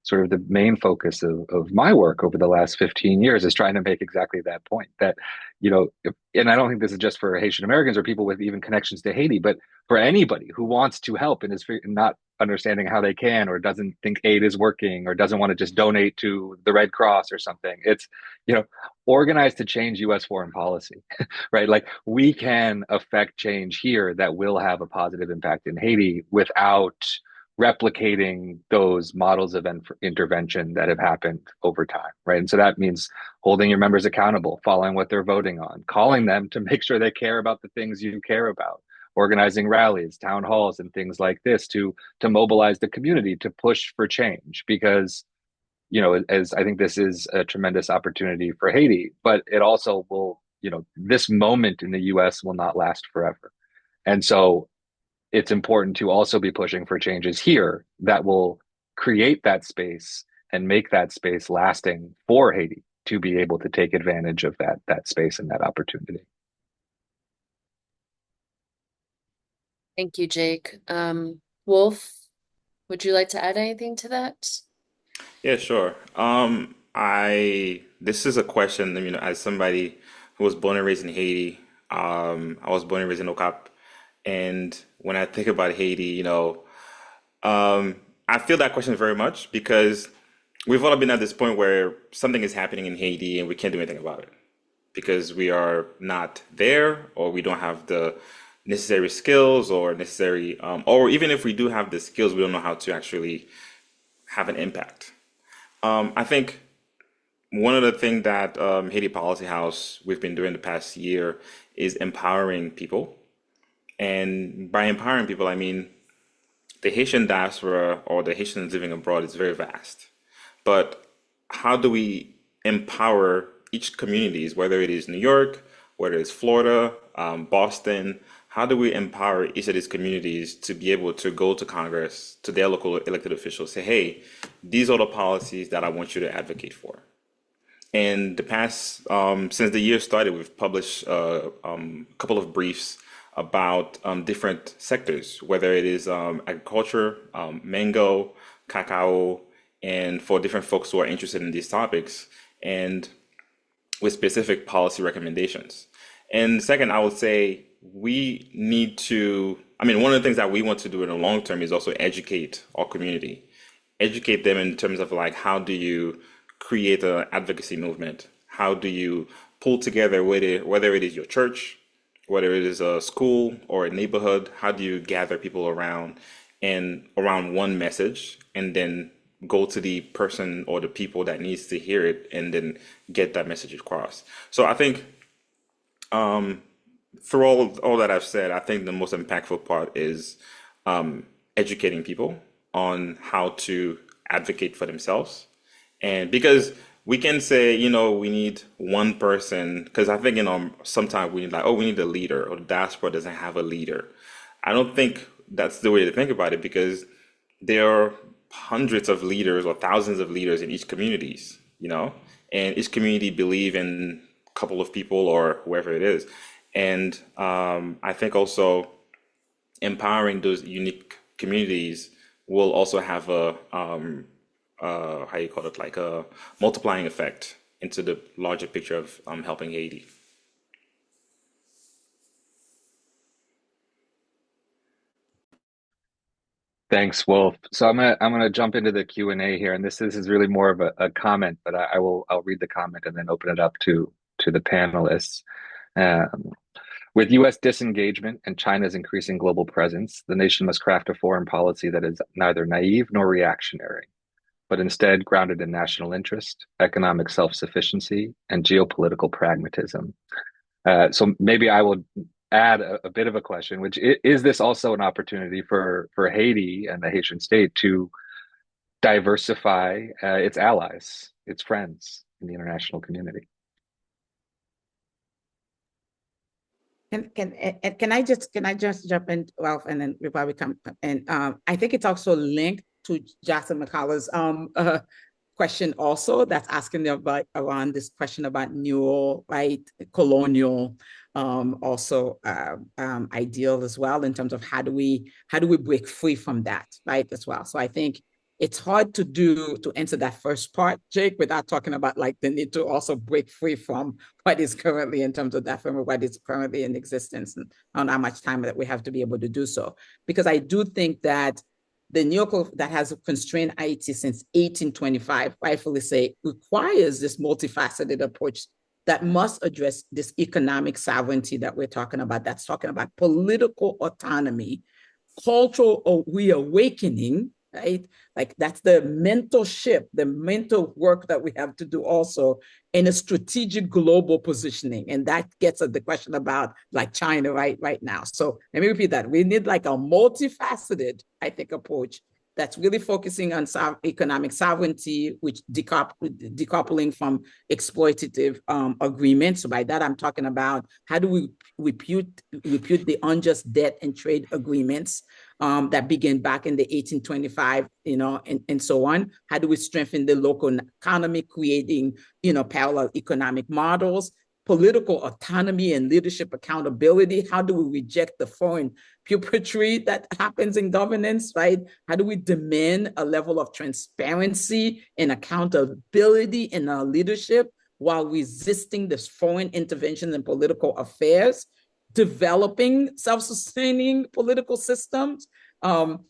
sort of the main focus of, of my work over the last fifteen years, is trying to make exactly that point, that, you know, if, and I don't think this is just for Haitian Americans or people with even connections to Haiti, but for anybody who wants to help and is not understanding how they can, or doesn't think aid is working, or doesn't want to just donate to the Red Cross or something. It's, you know, organized to change U S foreign policy, right? Like, we can affect change here that will have a positive impact in Haiti without replicating those models of intervention that have happened over time, right? And so that means holding your members accountable, following what they're voting on, calling them to make sure they care about the things you care about, organizing rallies, town halls, and things like this to to mobilize the community to push for change, because, you know, as I think this is a tremendous opportunity for Haiti, but it also will, you know, this moment in the U S will not last forever. And so it's important to also be pushing for changes here that will create that space and make that space lasting for Haiti to be able to take advantage of that that space and that opportunity. Thank you, Jake. Um, Wolf, would you like to add anything to that? Yeah, sure. Um, I this is a question. You know, as somebody who was born and raised in Haiti, um, I was born and raised in Okap, and when I think about Haiti, you know, um, I feel that question very much because we've all been at this point where something is happening in Haiti and we can't do anything about it because we are not there or we don't have the necessary skills or necessary, um, or even if we do have the skills, we don't know how to actually have an impact. Um, I think one of the things that um, Haiti Policy House we've been doing the past year is empowering people. And by empowering people, I mean the Haitian diaspora or the Haitians living abroad is very vast. But how do we empower each communities, whether it is New York, whether it's Florida, um, Boston, how do we empower each of these communities to be able to go to Congress, to their local elected officials, say, hey, these are the policies that I want you to advocate for? In the past, um, since the year started, we've published uh, um, a couple of briefs about um, different sectors, whether it is um, agriculture, um, mango, cacao, and for different folks who are interested in these topics, and with specific policy recommendations. And second, I would say we need to, I mean, one of the things that we want to do in the long term is also educate our community, educate them in terms of like, how do you create an advocacy movement? How do you pull together, whether, whether it is your church, whether it is a school or a neighborhood, how do you gather people around and around one message and then go to the person or the people that needs to hear it and then get that message across? So I think um, through all, all that I've said, I think the most impactful part is um, educating people on how to advocate for themselves. And because we can say, you know, we need one person, because I think, you know, sometimes we need like, oh, we need a leader, or the diaspora doesn't have a leader. I don't think that's the way to think about it, because there are hundreds of leaders or thousands of leaders in each communities, you know, and each community believe in a couple of people or whoever it is. And um, I think also empowering those unique communities will also have a um, uh, how you call it, like a multiplying effect into the larger picture of um, helping Haiti. Thanks, Wolf. So I'm gonna I'm gonna jump into the Q and A here, and this this is really more of a, a comment, but I, I will I'll read the comment and then open it up to to the panelists. Um, with U S disengagement and China's increasing global presence, the nation must craft a foreign policy that is neither naive nor reactionary, but instead grounded in national interest, economic self sufficiency, and geopolitical pragmatism. Uh, so maybe I will add a, a bit of a question, which is, is this also an opportunity for, for Haiti and the Haitian state to diversify uh, its allies, its friends in the international community? Can can and, and can I just can I just jump in, Ralph, and then we probably come and um, I think it's also linked to Jackson McCullough's um uh, question also that's asking about around this question about neo, right, colonial um also uh, um ideal as well in terms of how do we how do we break free from that, right, as well. So I think it's hard to do to answer that first part, Jake, without talking about like the need to also break free from what is currently in terms of that framework, what is currently in existence, and, and how much time that we have to be able to do so. Because I do think that the neocol that has constrained Haiti since eighteen twenty-five, rightfully say, requires this multifaceted approach that must address this economic sovereignty that we're talking about, that's talking about political autonomy, cultural reawakening, right? Like that's the mental shift, the mental work that we have to do also in a strategic global positioning. And that gets at the question about like China right right now. So let me repeat that. We need like a multifaceted, I think, approach that's really focusing on economic sovereignty, which decoupling from exploitative um, agreements. So by that, I'm talking about how do we repute, repute the unjust debt and trade agreements um, that began back in the eighteen twenty-five, you know, and, and so on? How do we strengthen the local economy, creating, you know, parallel economic models? Political autonomy and leadership accountability? How do we reject the foreign pupilry that happens in governance, right? How do we demand a level of transparency and accountability in our leadership while resisting this foreign intervention in political affairs? Developing self-sustaining political systems, um,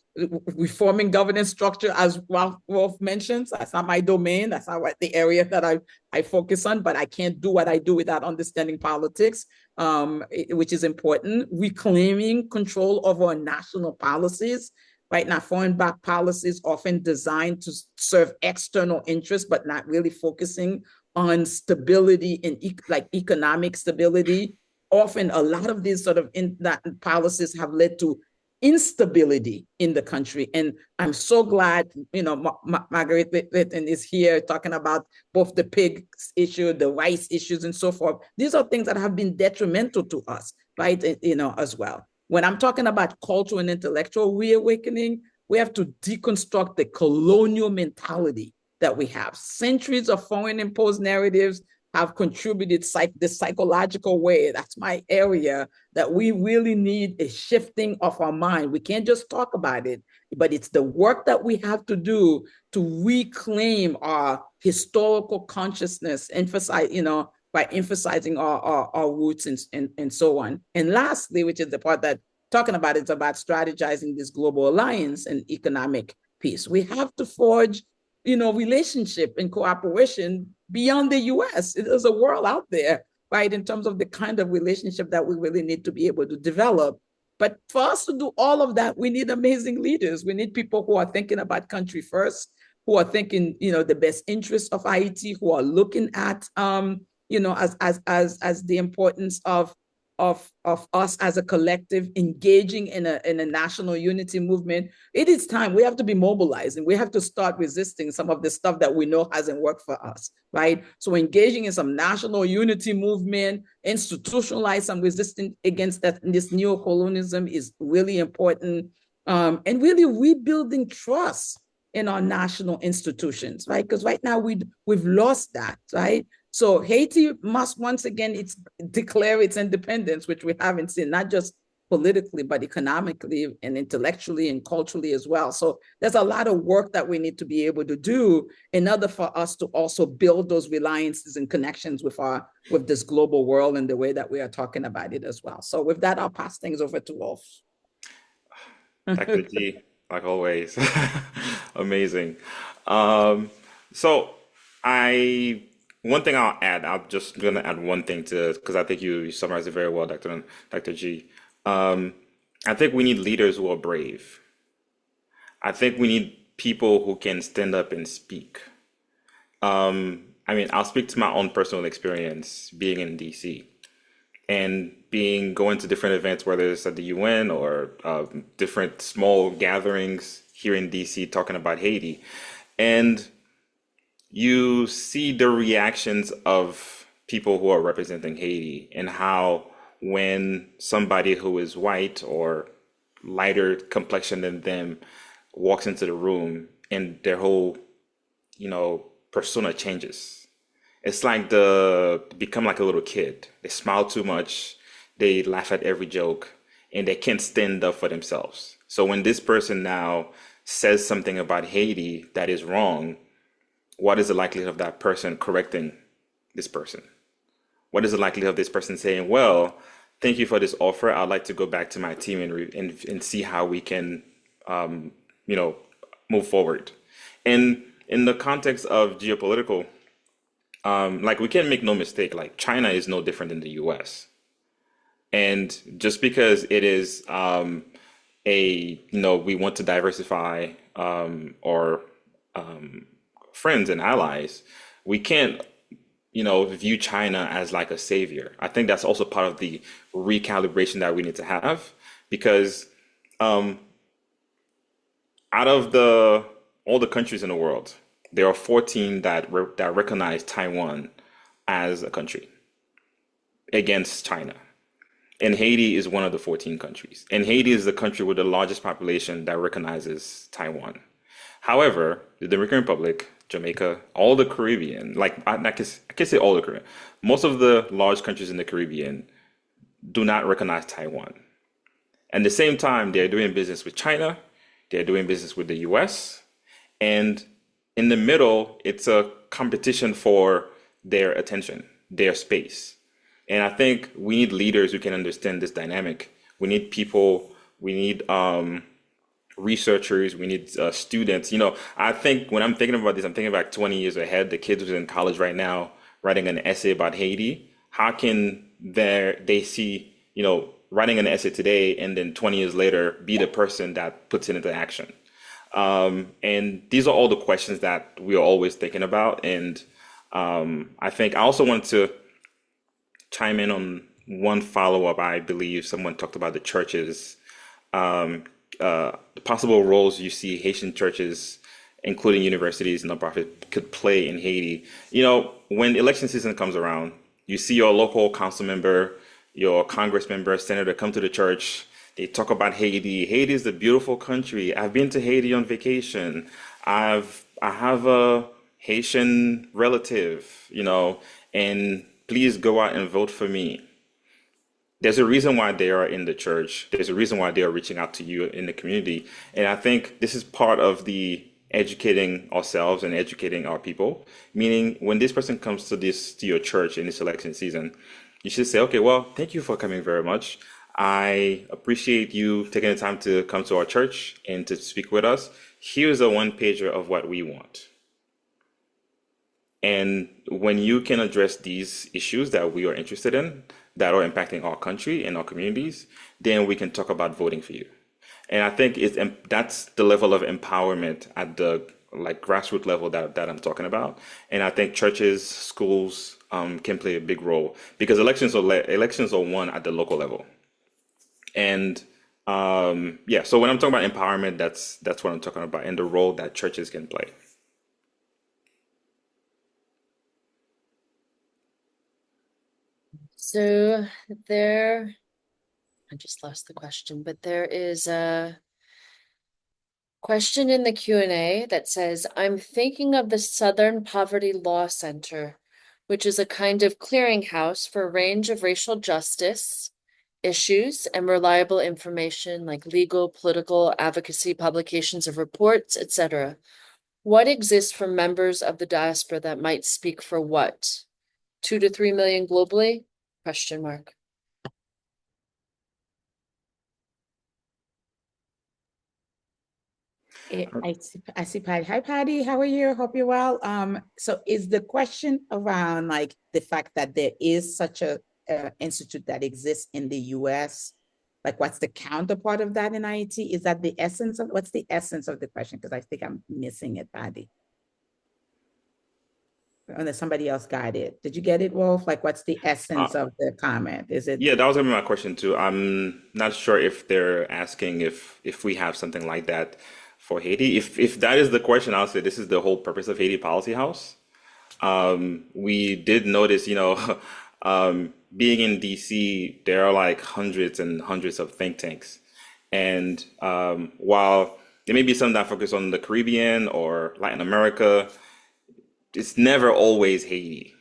reforming governance structure, as Ralph, Ralph mentions. That's not my domain. That's not what the area that I, I focus on, but I can't do what I do without understanding politics, um, which is important. Reclaiming control over our national policies. Right now, foreign backed policies often designed to serve external interests, but not really focusing on stability and like economic stability. Often, a lot of these sort of in, that policies have led to instability in the country. And I'm so glad, you know, Ma- Ma- Marguerite Litton is here talking about both the pig issue, the rice issues, and so forth. These are things that have been detrimental to us, right? You know, as well. When I'm talking about cultural and intellectual reawakening, we have to deconstruct the colonial mentality that we have. Centuries of foreign imposed narratives have contributed psych- the psychological way. That's my area that we really need a shifting of our mind. We can't just talk about it, but it's the work that we have to do to reclaim our historical consciousness, emphasize, you know, by emphasizing our, our, our roots and, and, and so on. And lastly, which is the part that talking about, it's about strategizing this global alliance and economic peace. We have to forge, you know, relationship and cooperation beyond the U S. There's a world out there, right, in terms of the kind of relationship that we really need to be able to develop. But for us to do all of that, we need amazing leaders. We need people who are thinking about country first, who are thinking, you know, the best interests of Haiti, who are looking at, um, you know, as as as as the importance of of of us as a collective engaging in a in a national unity movement. It is time. We have to be mobilizing. We have to start resisting some of the stuff that we know hasn't worked for us, right? So engaging in some national unity movement, institutionalize some resistance against that this neo-colonialism is really important. Um, and really rebuilding trust in our national institutions, right? Because right now we we've lost that, right? So Haiti must once again it's declare its independence, which we haven't seen, not just politically, but economically and intellectually and culturally as well. So there's a lot of work that we need to be able to do in order for us to also build those reliances and connections with our with this global world and the way that we are talking about it as well. So with that, I'll pass things over to Rolf. Doctor G, like always. Amazing. Um, so I one thing I'll add, I'm just gonna add one thing to because I think you, you summarized it very well, Doctor Doctor G. Um, I think we need leaders who are brave. I think we need people who can stand up and speak. Um, I mean, I'll speak to my own personal experience being in D C and being going to different events, whether it's at the U N or um, different small gatherings here in D C talking about Haiti. And you see the reactions of people who are representing Haiti and how when somebody who is white or lighter complexion than them walks into the room and their whole, you know, persona changes. It's like the become like a little kid. They smile too much, they laugh at every joke, and they can't stand up for themselves. So when this person now says something about Haiti that is wrong, what is the likelihood of that person correcting this person? What is the likelihood of this person saying, "Well, thank you for this offer. I'd like to go back to my team and, re- and, and see how we can, um, you know, move forward"? And in the context of geopolitical, um, like, we can make no mistake, like, China is no different than the U S. And just because it is, um, a, you know, we want to diversify, um, our, um, friends and allies, we can't, you know, view China as, like, a savior. I think that's also part of the recalibration that we need to have because, um, out of the all the countries in the world, there are fourteen that re- that recognize Taiwan as a country against China. And Haiti is one of the fourteen countries. And Haiti is the country with the largest population that recognizes Taiwan. However, the Dominican Republic, Jamaica, all the Caribbean, like, I, I, can, I can say all the Caribbean, most of the large countries in the Caribbean do not recognize Taiwan. At the same time, they're doing business with China, they're doing business with the U S, and in the middle, it's a competition for their attention, their space. And I think we need leaders who can understand this dynamic. We need people, we need, um, researchers, we need, uh, students. You know, I think when I'm thinking about this, I'm thinking back twenty years ahead. The kids who's in college right now writing an essay about Haiti. How can they they see, you know, writing an essay today and then twenty years later be the person that puts it into action? Um, and these are all the questions that we are always thinking about. And, um, I think I also wanted to chime in on one follow up. I believe someone talked about the churches, um, uh, the possible roles you see Haitian churches, including universities and nonprofit, could play in Haiti. You know, when election season comes around, you see your local council member, your congress member, senator come to the church. They talk about Haiti. Haiti is a beautiful country. I've been to Haiti on vacation. I've I have a Haitian relative, you know, and please go out and vote for me. There's a reason why they are in the church. There's a reason why they are reaching out to you in the community. And I think this is part of the educating ourselves and educating our people. Meaning, when this person comes to this to your church in this election season, you should say, "Okay, well, thank you for coming very much. I appreciate you taking the time to come to our church and to speak with us. Here's a one pager of what we want." And when you can address these issues that we are interested in, that are impacting our country and our communities, then we can talk about voting for you. And I think it's em- that's the level of empowerment at the, like, grassroots level that, that I'm talking about. And I think churches, schools, um, can play a big role because elections are le- elections are won at the local level. And, um, yeah, so when I'm talking about empowerment, that's that's what I'm talking about, and the role that churches can play. So there, I just lost the question, but there is a question in the Q and A that says, "I'm thinking of the Southern Poverty Law Center, which is a kind of clearinghouse for a range of racial justice issues and reliable information like legal, political, advocacy, publications of reports, et cetera. What exists for members of the diaspora that might speak for what? Two to three million globally?" Question mark. Eh, I see, I see Patty. Hi, Patty. How are you? Hope you're well. Um, so is the question around, like, the fact that there is such a, uh, institute that exists in the U S? Like, what's the counterpart of that in Haiti? Is that the essence of what's the essence of the question? Because I think I'm missing it, Patty. Unless somebody else got it. Did you get it, Wolf? Like, what's the essence of the comment? Is it? Yeah, that was gonna be my question too. I'm not sure if they're asking if if we have something like that for Haiti. If if that is the question, I'll say this is the whole purpose of Haiti Policy House. Um, we did notice, you know, Um, being in D C, there are like hundreds and hundreds of think tanks. And um, while there may be some that focus on the Caribbean or Latin America, it's never always Haiti.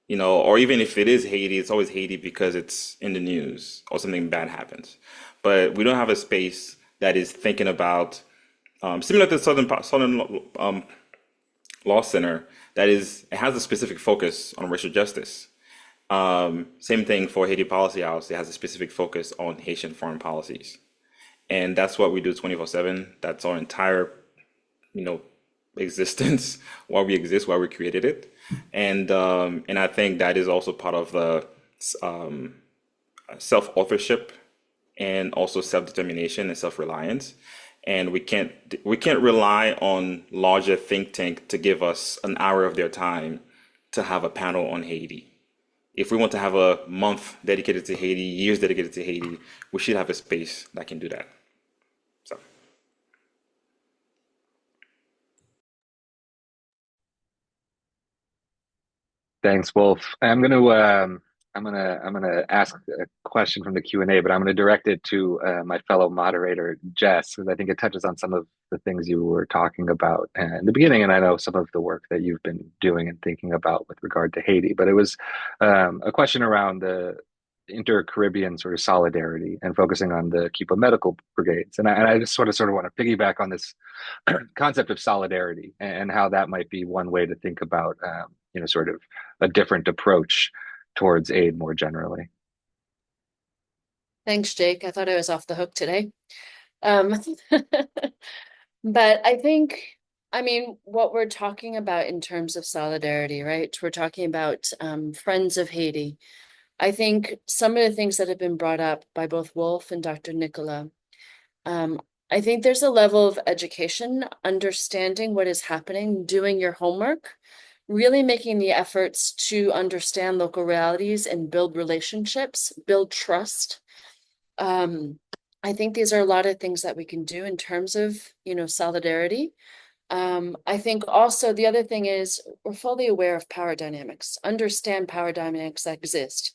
You know, or even if it is Haiti, it's always Haiti because it's in the news or something bad happens. But we don't have a space that is thinking about um, similar to Southern Southern um, Law Center, that is, it has a specific focus on racial justice. Um, same thing for Haiti Policy House. It has a specific focus on Haitian foreign policies. And that's what we do twenty-four seven. That's our entire, you know, existence, why we exist, why we created it. And um, and I think that is also part of the um, self-authorship and also self-determination and self-reliance. And we can't we can't rely on larger think tank to give us an hour of their time to have a panel on Haiti. If we want to have a month dedicated to Haiti, years dedicated to Haiti, we should have a space that can do that. So. Thanks, Wolf. I'm going to um, I'm going to I'm going to ask a question from the Q and A, but I'm going to direct it to uh, my fellow moderator Jess, because I think it touches on some of the things you were talking about uh, in the beginning, and I know some of the work that you've been doing and thinking about with regard to Haiti. But it was um, a question around the inter-Caribbean sort of solidarity and focusing on the Cuba medical brigades. And I, and I just sort of sort of want to piggyback on this concept of solidarity and, and how that might be one way to think about, um, you know, sort of a different approach towards aid more generally. Thanks, Jake. I thought I was off the hook today. Um, but I think I mean, what we're talking about in terms of solidarity, right? We're talking about um, friends of Haiti. I think some of the things that have been brought up by both Wolf and Doctor Nicola, um, I think there's a level of education, understanding what is happening, doing your homework, really making the efforts to understand local realities and build relationships, build trust. Um, I think these are a lot of things that we can do in terms of, you know, solidarity. Um, I think also the other thing is we're fully aware of power dynamics, understand power dynamics that exist.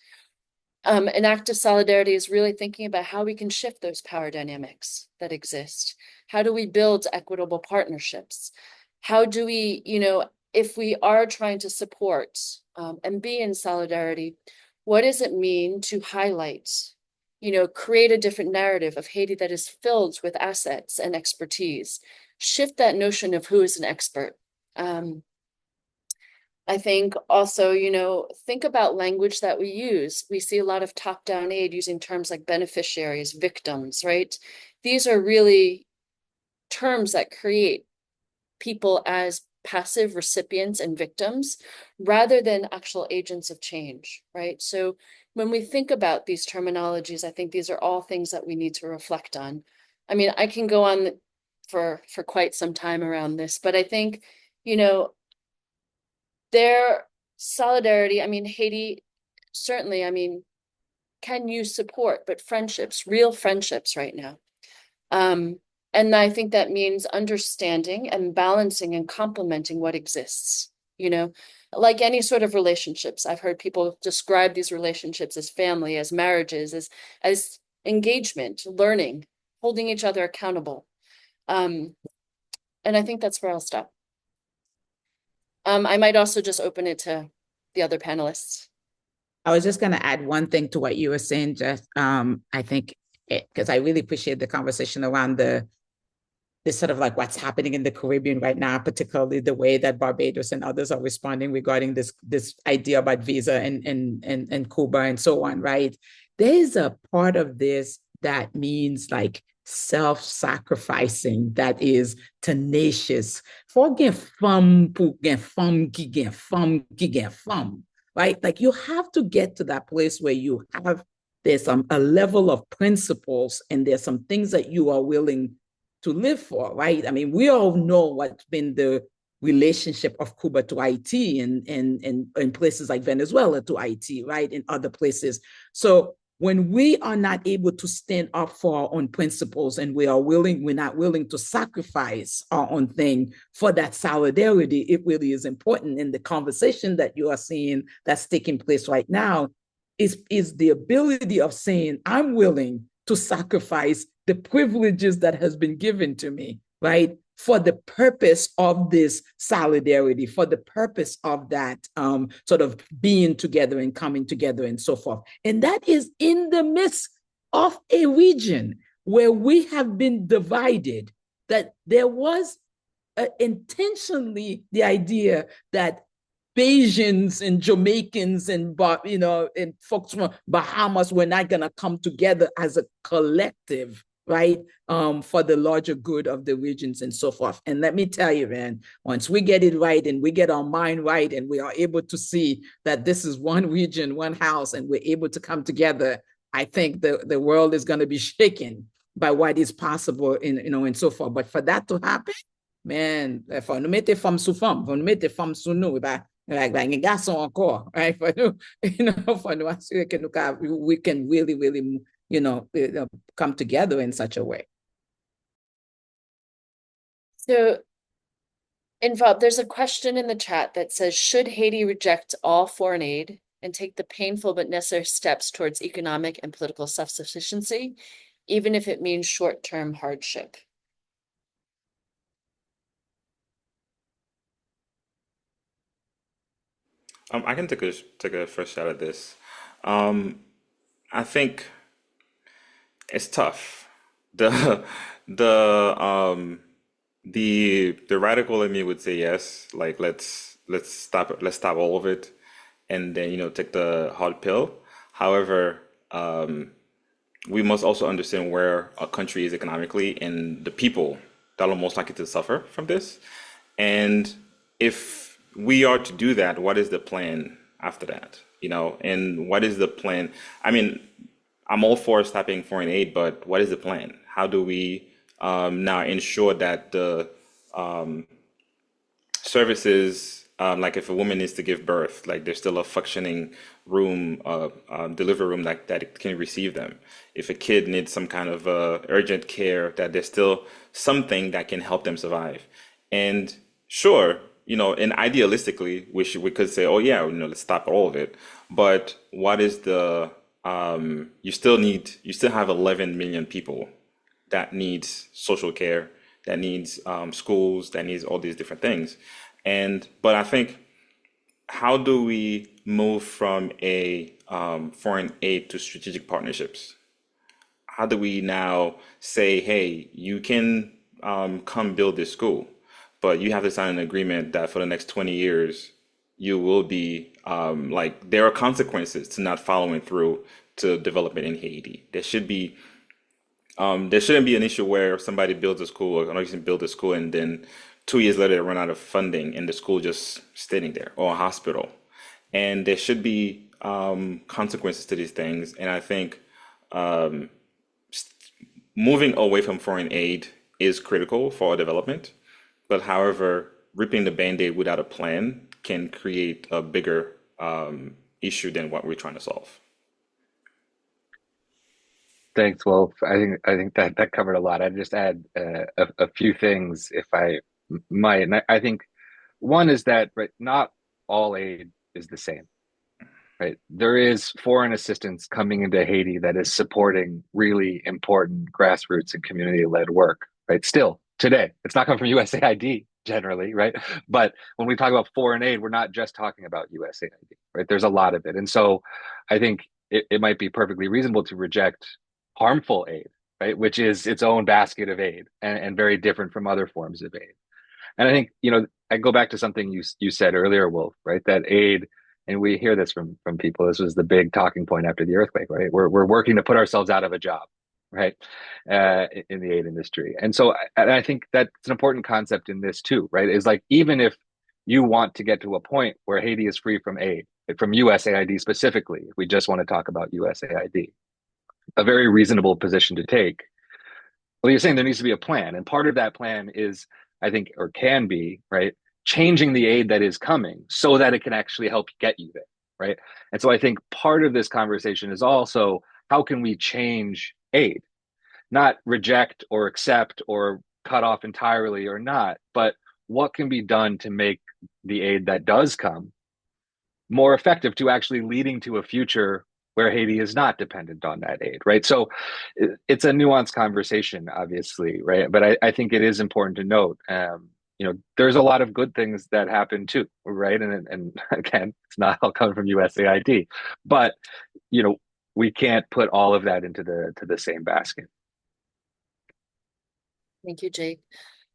Um, an act of solidarity is really thinking about how we can shift those power dynamics that exist. How do we build equitable partnerships? How do we, you know, if we are trying to support um, and be in solidarity, what does it mean to highlight you know, create a different narrative of Haiti that is filled with assets and expertise. Shift that notion of who is an expert. Um, I think also, you know, think about language that we use. We see a lot of top down aid using terms like beneficiaries, victims, right? These are really terms that create people as passive recipients and victims rather than actual agents of change, right? So when we think about these terminologies, I think these are all things that we need to reflect on. I mean, I can go on for for quite some time around this, but I think, you know, their solidarity, I mean, Haiti certainly, I mean, can use support, but friendships, real friendships right now. Um, and I think that means understanding and balancing and complementing what exists, you know, like any sort of relationships. I've heard people describe these relationships as family, as marriages, as as engagement, learning, holding each other accountable. Um, and I think that's where I'll stop. Um, I might also just open it to the other panelists. I was just going to add one thing to what you were saying, Jeff. Um, I think because I really appreciate the conversation around the this sort of like what's happening in the Caribbean right now, particularly the way that Barbados and others are responding regarding this this idea about visa and and and, and Cuba and so on, right? There is a part of this that means like self-sacrificing that is tenacious. Fò gen fanm pou gen fanm ki gen fanm ki gen fanm, right? Like you have to get to that place where you have there's some a level of principles and there's some things that you are willing to live for, right? I mean, we all know what's been the relationship of Cuba to Haiti and and and in places like Venezuela to Haiti, right? In other places. So when we are not able to stand up for our own principles and we are willing, we're not willing to sacrifice our own thing for that solidarity, it really is important. And the conversation that you are seeing that's taking place right now is, is the ability of saying, I'm willing to sacrifice the privileges that has been given to me, right? For the purpose of this solidarity, for the purpose of that um, sort of being together and coming together and so forth. And that is in the midst of a region where we have been divided, that there was uh, intentionally the idea that Bajans and Jamaicans and you know and folks from Bahamas were not going to come together as a collective, right? Um, for the larger good of the regions and so forth. And let me tell you, man, once we get it right and we get our mind right and we are able to see that this is one region, one house, and we're able to come together, I think the, the world is going to be shaken by what is possible and you know and so forth. But for that to happen, man, fò nou mete fanm sou fanm, fò nou mete fanm sou nou, e pa, e pa, e pa gen gason ankò, right? Fò nou, you know, fò nou asire ke nou ka, we can really, really, you know, uh, come together in such a way. So, Involved, there's a question in the chat that says, should Haiti reject all foreign aid and take the painful but necessary steps towards economic and political self sufficiency, even if it means short term hardship? Um, I can take a take a first shot at this. Um, I think it's tough. The the um the the radical in me would say yes, like let's let's stop let's stop all of it, and then you know take the hard pill. However, um, we must also understand where a country is economically and the people that are most likely to suffer from this. And if we are to do that, what is the plan after that? You know, and what is the plan? I mean, I'm all for stopping foreign aid, but what is the plan? How do we um, now ensure that the um, services, um, like if a woman needs to give birth, like there's still a functioning room, uh, um, delivery room that, that can receive them. If a kid needs some kind of uh, urgent care, that there's still something that can help them survive. And sure, you know, and idealistically, we should, we could say, oh yeah, you know, let's stop all of it. But what is the um, you still need you still have eleven million people that needs social care, that needs um, schools, that needs all these different things. And but I think how do we move from a um, foreign aid to strategic partnerships? How do we now say, hey, you can um, come build this school, but you have to sign an agreement that for the next twenty years, you will be um, like there are consequences to not following through to development in Haiti. There should be um, there shouldn't be an issue where somebody builds a school, or an organization builds a school, and then two years later they run out of funding, and the school just sitting there, or a hospital. And there should be um, consequences to these things. And I think um, moving away from foreign aid is critical for our development. But however, ripping the band-aid without a plan can create a bigger um, issue than what we're trying to solve. Thanks, Wolf. I think I think that that covered a lot. I'd just add uh, a, a few things, if I might. And I, I think one is that, right, not all aid is the same. Right, there is foreign assistance coming into Haiti that is supporting really important grassroots and community-led work. Right, still today, it's not coming from U S A I D generally, right? But when we talk about foreign aid, we're not just talking about U S A I D, right? There's a lot of it. And so I think it, it might be perfectly reasonable to reject harmful aid, right? Which is its own basket of aid and, and very different from other forms of aid. And I think, you know, I go back to something you you said earlier, Wolf, right? That aid, and we hear this from from people. This was the big talking point after the earthquake, right? We're we're working to put ourselves out of a job, right? Uh, in the aid industry, and so I, I think that's an important concept in this too, right? Is like even if you want to get to a point where Haiti is free from aid, from U S A I D specifically, if we just want to talk about U S A I D, a very reasonable position to take. Well, you're saying there needs to be a plan, and part of that plan is, I think, or can be, right, changing the aid that is coming so that it can actually help get you there, right? And so I think part of this conversation is also how can we change aid? Not reject or accept or cut off entirely or not, but what can be done to make the aid that does come more effective to actually leading to a future where Haiti is not dependent on that aid, right? So it's a nuanced conversation, obviously, right? But I, I think it is important to note, um, you know, there's a lot of good things that happen too, right? And and again, it's not all coming from U S A I D, but you know, we can't put all of that into the to the same basket. Thank you, Jake.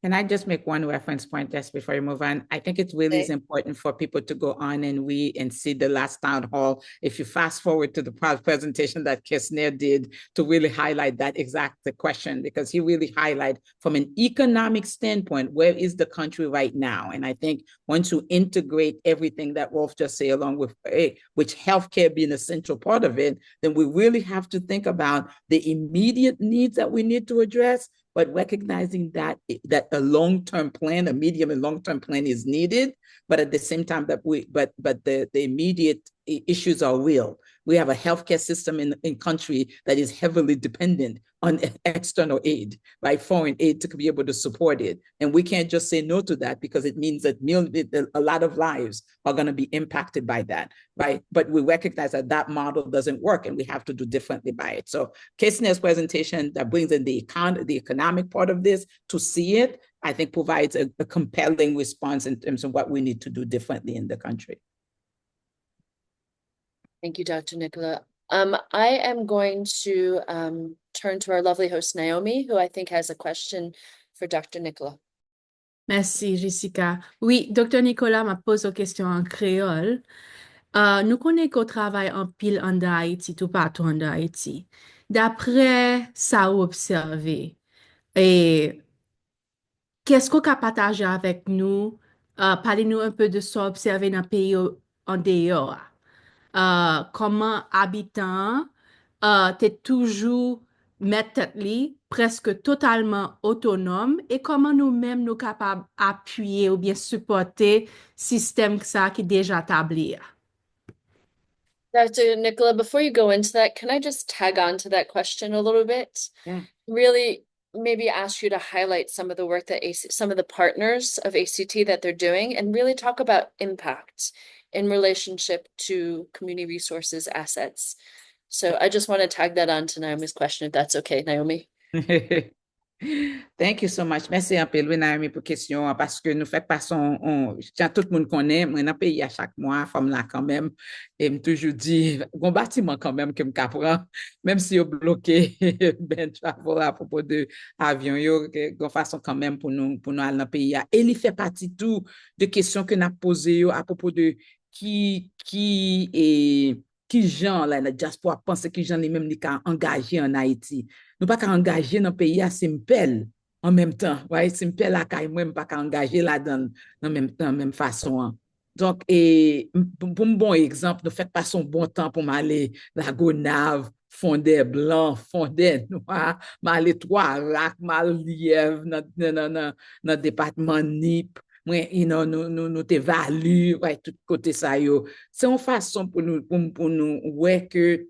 Can I just make one reference point just before you move on? I think it really is important for people to go on and read and see the last town hall. If you fast forward to the presentation that Kesner did to really highlight that exact question, because he really highlighted from an economic standpoint, where is the country right now? And I think once you integrate everything that Rolf just said along with eh, which healthcare being a central part of it, then we really have to think about the immediate needs that we need to address, but recognizing that that a long-term plan, a medium and long-term plan is needed, but at the same time that we but but the, the immediate issues are real. We have a healthcare system in in country that is heavily dependent on external aid, right? Foreign aid to be able to support it. And we can't just say no to that because it means that mil- a lot of lives are going to be impacted by that, right? But we recognize that that model doesn't work and we have to do differently by it. So Kesner's presentation that brings in the, econ- the economic part of this to see it, I think provides a, a compelling response in terms of what we need to do differently in the country. Thank you, Doctor Nicola. Um, I am going to um, turn to our lovely host, Naomi, who I think has a question for Doctor Nicola. Mèsi, Jessica. Wi, Doktè Nicola, m ap poze w kesyon an kreyòl. Uh, nou konnen ke w travay anpil anndan Ayiti, toupatou anndan Ayiti. Daprè sa w obsève, e Kèske w ka pataje avèk nou, uh, pale nou un peu de sa w obsève nan peyi an deyò a? Uh, kòman abitan an uh, te toujou mèt tèt li, prèske totalman otonòm, e kòman nou menm nou kapab apiye oubyen sipòte sistèm sa ki deja tabli a? Doctor Nicola, before you go into that, can I just tag on to that question a little bit? Yeah. Really, maybe ask you to highlight some of the work that A C, some of the partners of A C T that they're doing, and really talk about impact in relationship to community resources assets. So I just want to tag that on to Naomi's question, if that's okay, Naomi. Thank you so much. Mèsi anpil, wi, Naomi, pou kesyon an, paske nou fèk pase yon, yon, jan tout moun konnen, mwen nan peyi a chak mwa, fò m la kanmenm, e m toujou di, gon batiman kanmenm ke m ka pran, menm si yo bloke ban travel apwopo de avyon yo, ke gon fason kanmenm pou nou, pou nou al nan peyi a. E li fè pati tou de kesyon ke n ap poze yo apwopo de ki, ki, e, ki jan, la, la dyaspora panse ki jan li menm li ka angaje ann Ayiti. Nou pa ka angaje nan peyi a si m pè l an menm tan, right? Si m pè lakay mwen, m pa ka angaje ladan l nan menm, nan menm fason an. Donk, e, m- pou pou m bon egzanp, nou fèk pase yon bon tan pou m ale Lagonav, Fondèblan, Fondènwa, m ale Twarak, m al Lyèv, nan, nan, nan, nan, nan depatman Nip, mwen, you know, nou, nou, nou te Vali, right, tout kote sa yo. Se yon fason pou nou, pou, pou nou wè ke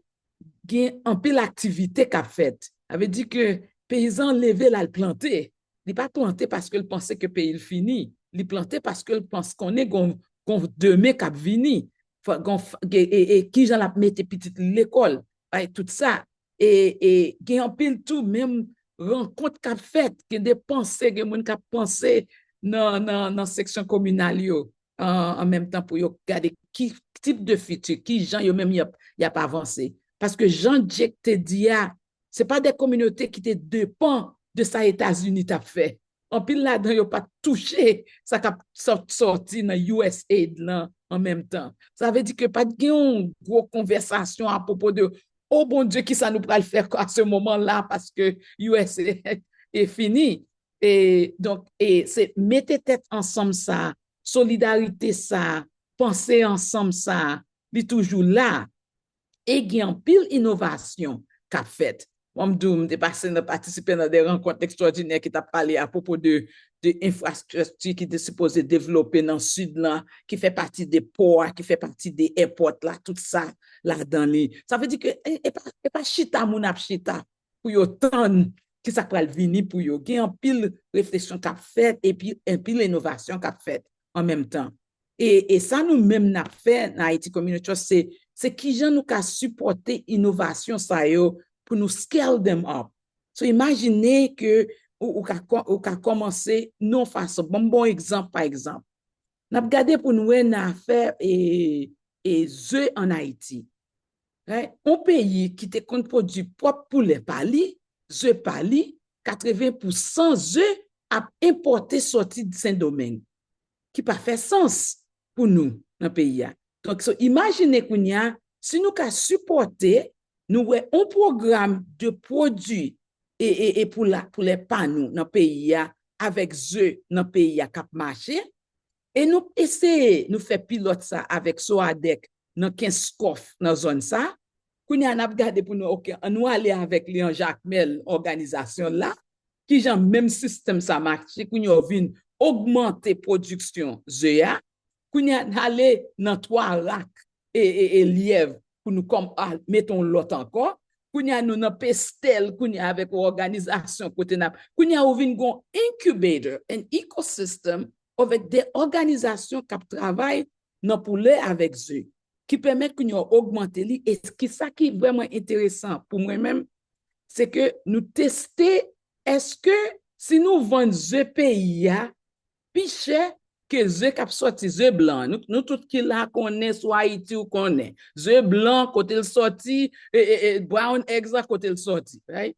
gen anpil aktivite k ap fèt. Sa vle di ke peyizan leve l al plante. Li pa plante paske l panse ke peyi l fini. Li plante paske l panse konnen gon, gon demen k ap vini. Fò, gon, f- e, e, e kijan l ap mete pitit li lekòl. Bay tout sa. E, e gen anpil tou, menm rankont k ap fèt, gen de panse, gen moun k ap panse nan, nan, nan seksyon kominal yo, an, an menm tan pou yo gade ki tip de fiti, ki jan yo menm y ap, y ap avanse. Paske jan Jake te di a, se pa de kominote ki te depan de sa Etazini t ap fè. Anpil ladan yo pa t touche sa k ap sòt, sòti nan U S aid lan an menm tan. Sa vle di ke pa t gen yon gwo konvèsasyon apwopo de, o Bondye, kisa nou pral fè a se moman la, paske U S aid e fini. E, donk, e se mete tèt ansanm sa, solidarite sa, panse ansanm sa, li toujou la. E gen anpil inovasyon k ap fèt. Mwen, m di w, m te pase nan, patisipe nan de rankont ekstwòdinè ki t ap pale apwopo de, de enfrastrikti ki te sipoze devlope nan Sid lan, ki fè pati de pò a, ki fè pati de èpòt la, tout sa ladan li. Sa vle di ke e, e pa, e pa chita moun ap chita pou yo tann ki sa k pral vini pou yo. Gen anpil refleksyon k ap fèt epi anpil inovasyon k ap fèt an menm tan. E, e sa nou menm n ap fè nan Haiti Community Trust, se, se kijan nou ka sipòte inovasyon sa yo pou nou scale them up. So, imajine ke ou, ou ka, kò- ou ka kòmanse nan yon fason. Ban m bon egzanp, pa egzanp. N ap gade pou n wè nan afè e, e ze ann Ayiti. Right? Yon peyi ki te konn pwodui pwòp poulè pa li, ze pa li, katreven pousan ze ap enpòte sòti Sendomeng, ki pa fè sans pou nou nan peyi a. Donk, so, imajine kounye a, si nou ka sipòte, nou wè yon pwogram de pwodui e, e, e pou la, pou lè pa nou nan peyi a, avèk ze nan peyi a k ap mache, e nou eseye, nou fè pilòt sa avèk Soadec nan Kenskòf nan zòn sa. Kounye a, n ap gade pou nou, oke, ann nou ale avèk li an Jakmèl, òganizasyon la, kijan menm sistèm sa mache, kounye a w vin ogmante pwodiksyon ze a, kounye a, n ale nan Twa Rak e, e, e Lyèv pou nou kòm, a, mete yon lòt ankò. Kounye a, nou nan Pestèl, kounye a, avèk yon òganizasyon kote n ap, kounye a, ou vin gon incubator, an ecosystem, avèk de òganizasyon k ap travay nan poulè avèk ze, ki pèmèt kounye a ogmante li. E ki sa ki vrèman enteresan pou mwen menm, se ke nou teste èske si nou vann ze peyi a pi chè ke ze k ap sòti, ze blan. Nou, nou tout ki la konnen, sou Ayiti ou konnen. Ze blan, kote l sòti, e, e, e, brown eggs la, kote l sòti, right?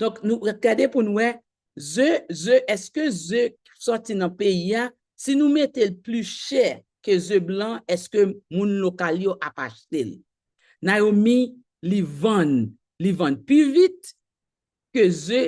Donk, nou gade pou n wè, ze, ze, èske ze k sòti nan peyi a, si nou mete l pli chè ke ze blan, èske moun lokal yo ap achte l? Naomi, li vann, li vann pi vit ke ze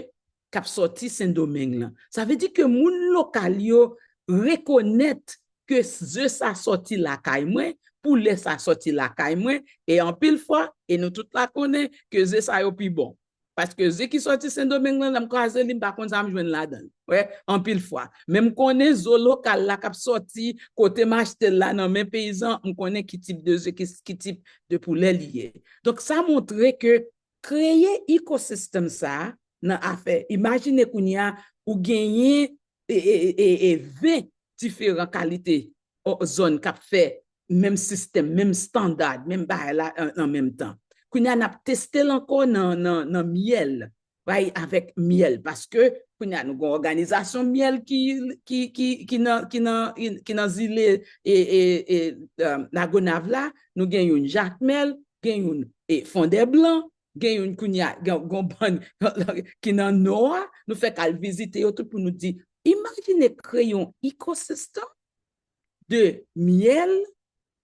k ap sòti Sendomeng lan. Sa vle di ke moun lokal yo rekonèt ke ze sa sòti lakay mwen, poulè sa sòti lakay mwen, e anpil fwa, e nou tout la konnen ke ze sa yo pi bon. Paske ze ki sòti Sendomeng lan, lè m kraze li, m pa konn sa m jwenn ladan l. Wè, anpil fwa. Men m konnen zo lokal la k ap sòti, kote m achte l la nan men peyizan, m konnen ki tip de ze, ki, ki tip de poulè li ye. Donk, sa montre ke kreye ekosistèm sa a nan afè, imajine kounye a, ou genyen e, e, e, e ven diferan kalite o, zòn k ap fè menm sistèm, menm standard, menm bagay la an, an menm tan. Kounye a, n ap teste l ankò nan, nan, nan myèl, bay avèk myèl, paske kounye a, nou gen òganizasyon myèl ki, ki, ki, ki nan, ki nan, ki nan zile e, e, e, um, Lagonav la, nou gen youn Jakmèl, gen youn e Fondèblan, gen youn kounye a, gen, gen bann ki nan nò a, nou fèk al vizite yo tout pou nou di, imajine kreye yon ekosistèm de myèl,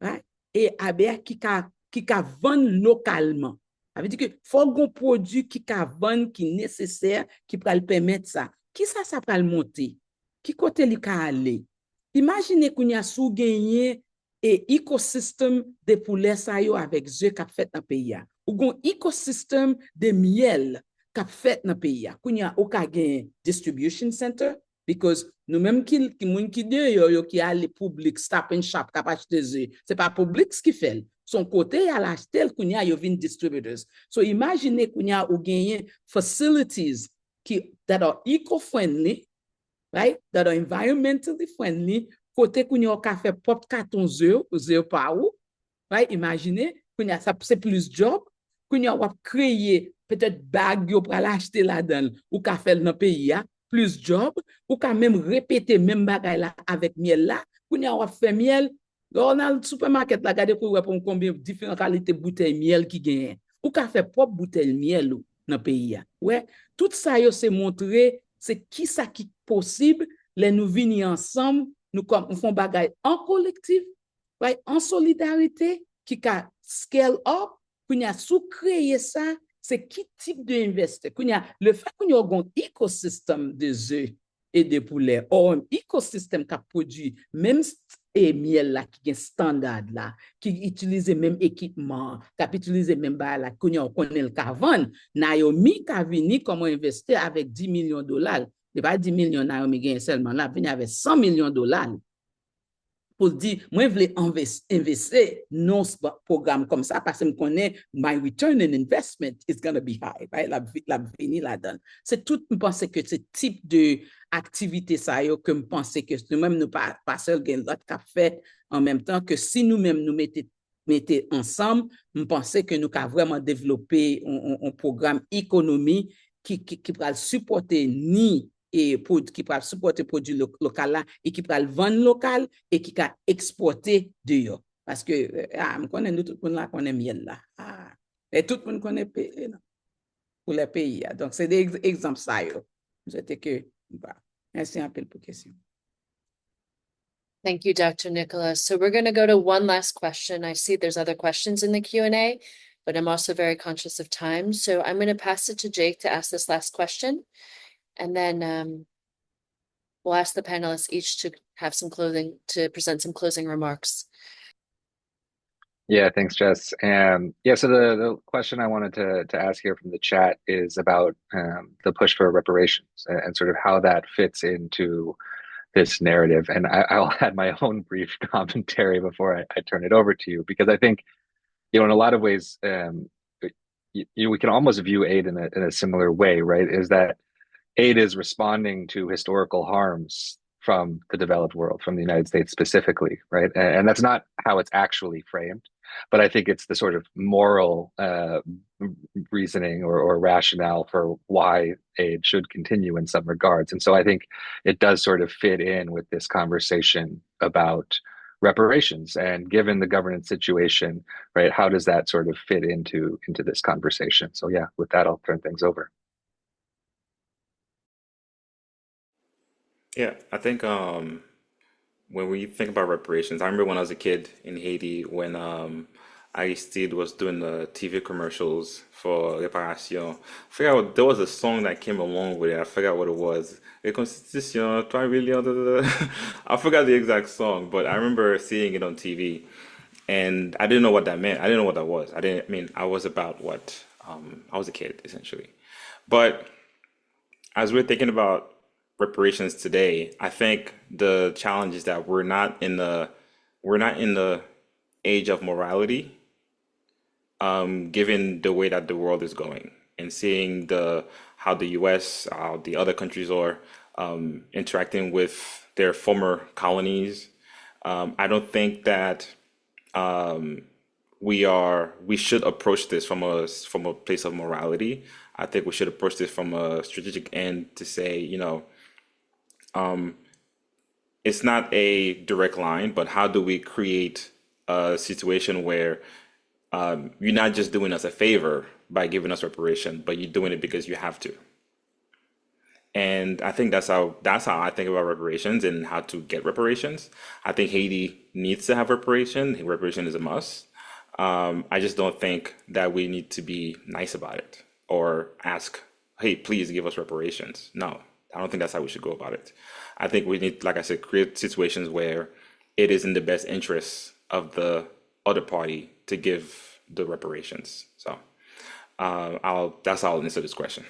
right? E abe a ki ka, ki ka vann lokalman. Sa vle di ke fò gen yon pwodui ki ka vann, ki nesesè, ki pral pèmèt sa. Kisa sa pral monte? Ki kote li ka ale? Imajine kounye a si w genyen e ekosistèm de poulè sa yo avèk ze k ap fèt nan peyi a. Ou gen yon ekosistèm de myèl k ap fèt nan peyi a. Kounye a, ou ka gen distribution center, because nou menm ki, ki moun ki deyò yo ki ale Publix, Stop and Shop, k ap achte ze, se pa Publix ki fè l. Se yon kote y al achte l, kounye a yo vin distributors. So, imajine kounye a ou genyen facilities ki, that are eco-friendly, right? That are environmentally friendly, kote kounye a w ka fè pwòp katon ze w, ze w pa ou, right? Imajine, kounye a sa se plis djòb, kounye a w ap kreye, petèt bag yo pral achte ladan l, ou ka fè l nan peyi a, plis djòb, ou ka menm repete menm bagay la avèk myèl la, kounye a w ap fè myèl, lè w nan sipèmakèt la, gade pou w wè pou konbyen diferan kalite boutèy myèl ki genyen. Ou ka fè pwòp boutèy myèl ou nan peyi a. Wè, tout sa yo se montre se kisa ki posib lè nou vini ansanm, nou kòm, nou fè yon bagay an kolektif, right, an solidarite, ki ka scale up. Kounye a, si w kreye sa, se ki tip de envestè? Kounye a, le fè kounye a w gen yon ekosistèm de ze, e de poulè. Or, ekosistèm k ap pwodui menm s- e myèl la ki gen standard la, ki itilize menm ekipman, k ap itilize menm bagay la, kounye a w konnen l ka vann, Naomi ka vini kòm yon envestè avèk dis milyon dola. Li pa dis milyon Naomi genyen sèlman, l ap vini avèk san milyon dola. Pou l di, mwen vle envesti nan pwogram kòm sa, paske m konnen my return in investment is gonna be high, right? L ap, l ap vini ladan. Se tout, m panse ke se tip de aktivite sa yo ke m panse ke nou menm nou pa, pa sèl, gen lòt k ap fèt an menm tan, ke si nou menm nou mete, mete ansanm, m panse ke nou ka vrèman devlope yon, yon, yon pwogram ekonomi ki, ki, ki pral sipòte ni e pwod- ki pral sipòte pwodui lo- lokal la e ki pral vann lokal e ki ka ekspòte deyò. Paske, eh, ah, m konnen nou tout moun la konnen myèl la. Ah, e tout moun konnen pe- eh, non. Koulè peyi a. Donk, se de egz- egzanp sa yo. M swete ke, voilà. Mèsi anpil pou kesyon. Thank you, Doctor Nicholas. So we're going to go to one last question. I see there's other questions in the Q and A, but I'm also very conscious of time. So I'm going to pass it to Jake to ask this last question, and then um, we'll ask the panelists each to have some closing, to present some closing remarks. Yeah, thanks, Jess. Um, yeah, so the, the question I wanted to, to ask here from the chat is about um, the push for reparations and, and sort of how that fits into this narrative. And I, I'll add my own brief commentary before I, I turn it over to you, because I think, you know, in a lot of ways, um, you, you, we can almost view aid in a, in a similar way, right? Is that aid is responding to historical harms from the developed world, from the United States specifically, right? And, and that's not how it's actually framed, but I think it's the sort of moral uh, reasoning or, or rationale for why aid should continue in some regards. And so I think it does sort of fit in with this conversation about reparations, and given the governance situation, right, how does that sort of fit into into this conversation? So yeah, with that, I'll turn things over. Yeah, I think um, when we think about reparations, I remember when I was a kid in Haiti when um, Aristide was doing the T V commercials for réparation. I forgot what, there was a song that came along with it. I forgot what it was. Reconstitution, trois millions. Da, da, da. I forgot the exact song, but I remember seeing it on T V, and I didn't know what that meant. I didn't know what that was. I didn't. I mean, I was about what? Um, I was a kid essentially, but as we're thinking about reparations today, I think the challenge is that we're not in the we're not in the age of morality, um, given the way that the world is going and seeing the how the U S, how the other countries are um, interacting with their former colonies. Um, I don't think that um, we are we should approach this from a from a place of morality. I think we should approach this from a strategic end to say, you know, um, it's not a direct line, but how do we create a situation where um, you're not just doing us a favor by giving us reparation, but you're doing it because you have to. And I think that's how that's how I think about reparations and how to get reparations. I think Haiti needs to have reparation. Reparation is a must. Um, I just don't think that we need to be nice about it or ask, "Hey, please give us reparations." No, I don't think that's how we should go about it. I think we need, like I said, create situations where it is in the best interests of the other party to give the reparations. So uh, I'll that's how I'll answer this question.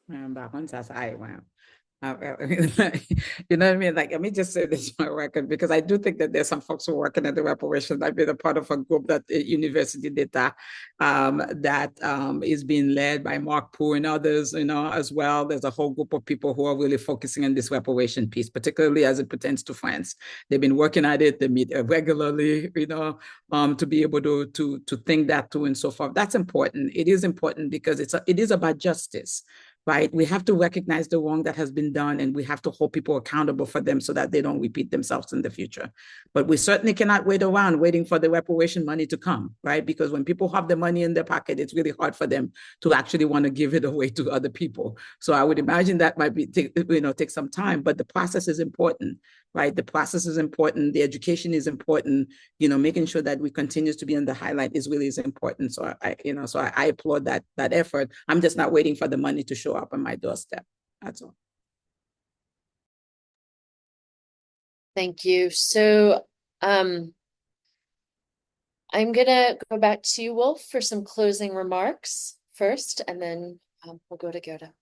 Mwen pa konn sa sa ye mwen. Uh, you know what I mean? Like, let me just say this for the record, because I do think that there's some folks who are working at the reparations. I've been a part of a group that a Université d'État um, that um, is being led by Marc Pou and others, you know, as well. There's a whole group of people who are really focusing on this reparation piece, particularly as it pertains to France. They've been working at it. They meet uh, regularly, you know, um, to be able to to to think that through and so forth. That's important. It is important because it's a, it is about justice, right? We have to recognize the wrong that has been done, and we have to hold people accountable for them so that they don't repeat themselves in the future. But we certainly cannot wait around waiting for the reparation money to come, right? Because when people have the money in their pocket, it's really hard for them to actually want to give it away to other people. So I would imagine that might be take, you know take some time, but the process is important. right? The process is important, the education is important, you know, making sure that we continue to be in the highlight is really is important. So I, you know, so I, I applaud that that effort. I'm just not waiting for the money to show up on my doorstep. That's all. Thank you. So um, I'm going to go back to you, Wolf, for some closing remarks first, and then um, we'll go to Gerda.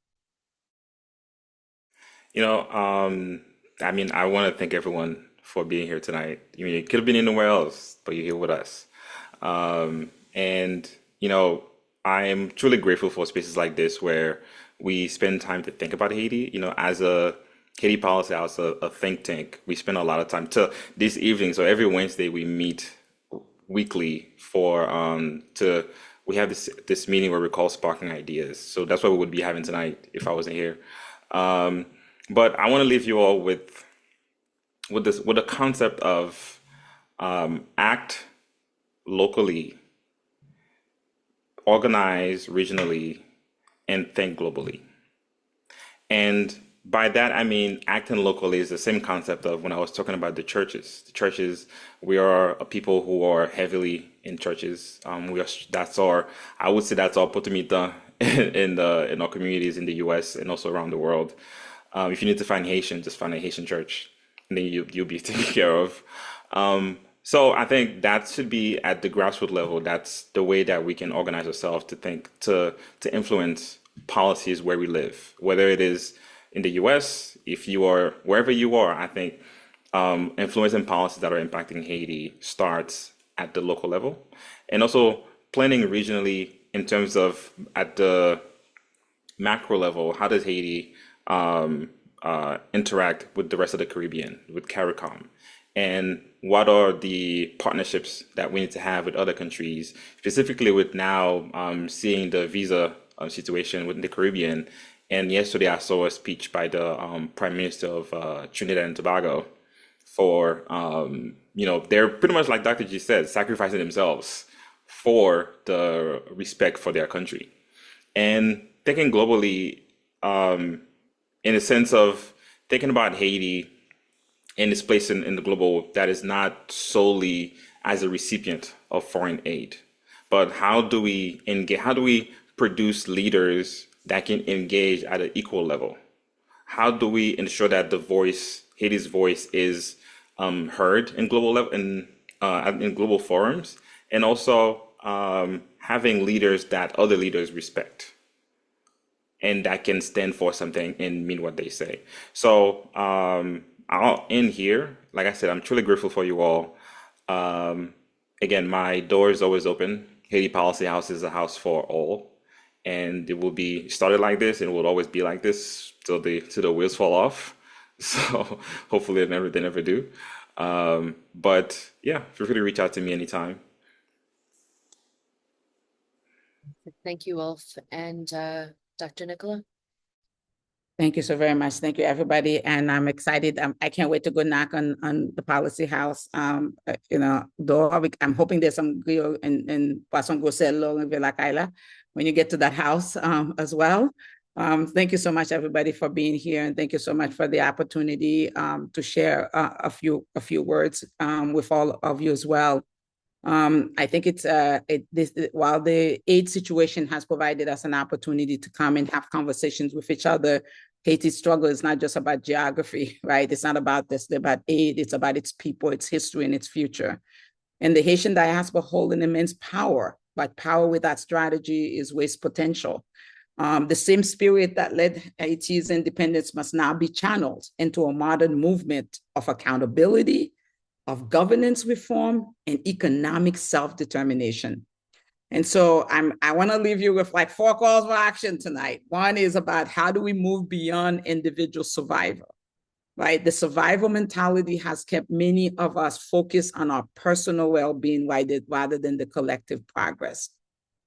You know, um, I mean, I want to thank everyone for being here tonight. You mean, you could have been anywhere else, but you're here with us. Um, and, you know, I am truly grateful for spaces like this where we spend time to think about Haiti. You know, as a Haiti Policy House, a, a think tank, we spend a lot of time to this evening. So every Wednesday we meet weekly for um to we have this this meeting where we call sparking ideas. So that's what we would be having tonight if I wasn't here. Um, but I want to leave you all with with this with the concept of um, act locally, organize regionally, and think globally. And by that I mean acting locally is the same concept of when I was talking about the churches. The churches, we are a people who are heavily in churches. Um, we are that's our I would say that's our potomitan in the in our communities in the U S and also around the world. Um, if you need to find Haitian, just find a Haitian church, and then you you'll be taken care of. Um, so I think that should be at the grassroots level. That's the way that we can organize ourselves to think to to influence policies where we live, whether it is in the U S, if you are wherever you are. I think um, influencing policies that are impacting Haiti starts at the local level, and also planning regionally in terms of at the macro level. How does Haiti um, uh, interact with the rest of the Caribbean, with CARICOM? And what are the partnerships that we need to have with other countries, specifically with now um, seeing the visa um, situation within the Caribbean? And yesterday I saw a speech by the um, Prime Minister of uh, Trinidad and Tobago for, um, you know, they're pretty much, like Doctor G said, sacrificing themselves for the respect for their country. And thinking globally, um, in the sense of thinking about Haiti and its place in, in the global that is not solely as a recipient of foreign aid, but how do we engage, how do we produce leaders that can engage at an equal level? How do we ensure that the voice, Haiti's voice, is um, heard in global level in uh, in global forums, and also um, having leaders that other leaders respect and that can stand for something and mean what they say. So um, I'll end here. Like I said, I'm truly grateful for you all. Um, again, my door is always open. Haiti Policy House is a house for all. And it will be started like this and will always be like this till the till the wheels fall off. So hopefully they never they never do. Um, but yeah, feel free to reach out to me anytime. Thank you, Wolf. And uh, Doctor Nicola? Thank you so very much. Thank you, everybody. And I'm excited. Um, I can't wait to go knock on, on the Policy House um, uh, you know, door. I'm hoping there's some griot and, and poisson gros sel rive lakay la when you get to that house um, as well. Um, thank you so much, everybody, for being here, and thank you so much for the opportunity um, to share uh, a few a few words um, with all of you as well. Um, I think it's uh, it, this, while the aid situation has provided us an opportunity to come and have conversations with each other, Haiti's struggle is not just about geography, right? It's not about this, about aid. It's about its people, its history, and its future. And the Haitian diaspora hold an immense power, but power without strategy is waste potential. Um, the same spirit that led Haiti's independence must now be channeled into a modern movement of accountability, of governance reform, and economic self determination. And so I'm, I want to leave you with like four calls for action tonight. One is about how do we move beyond individual survival, right? The survival mentality has kept many of us focused on our personal well being rather than the collective progress.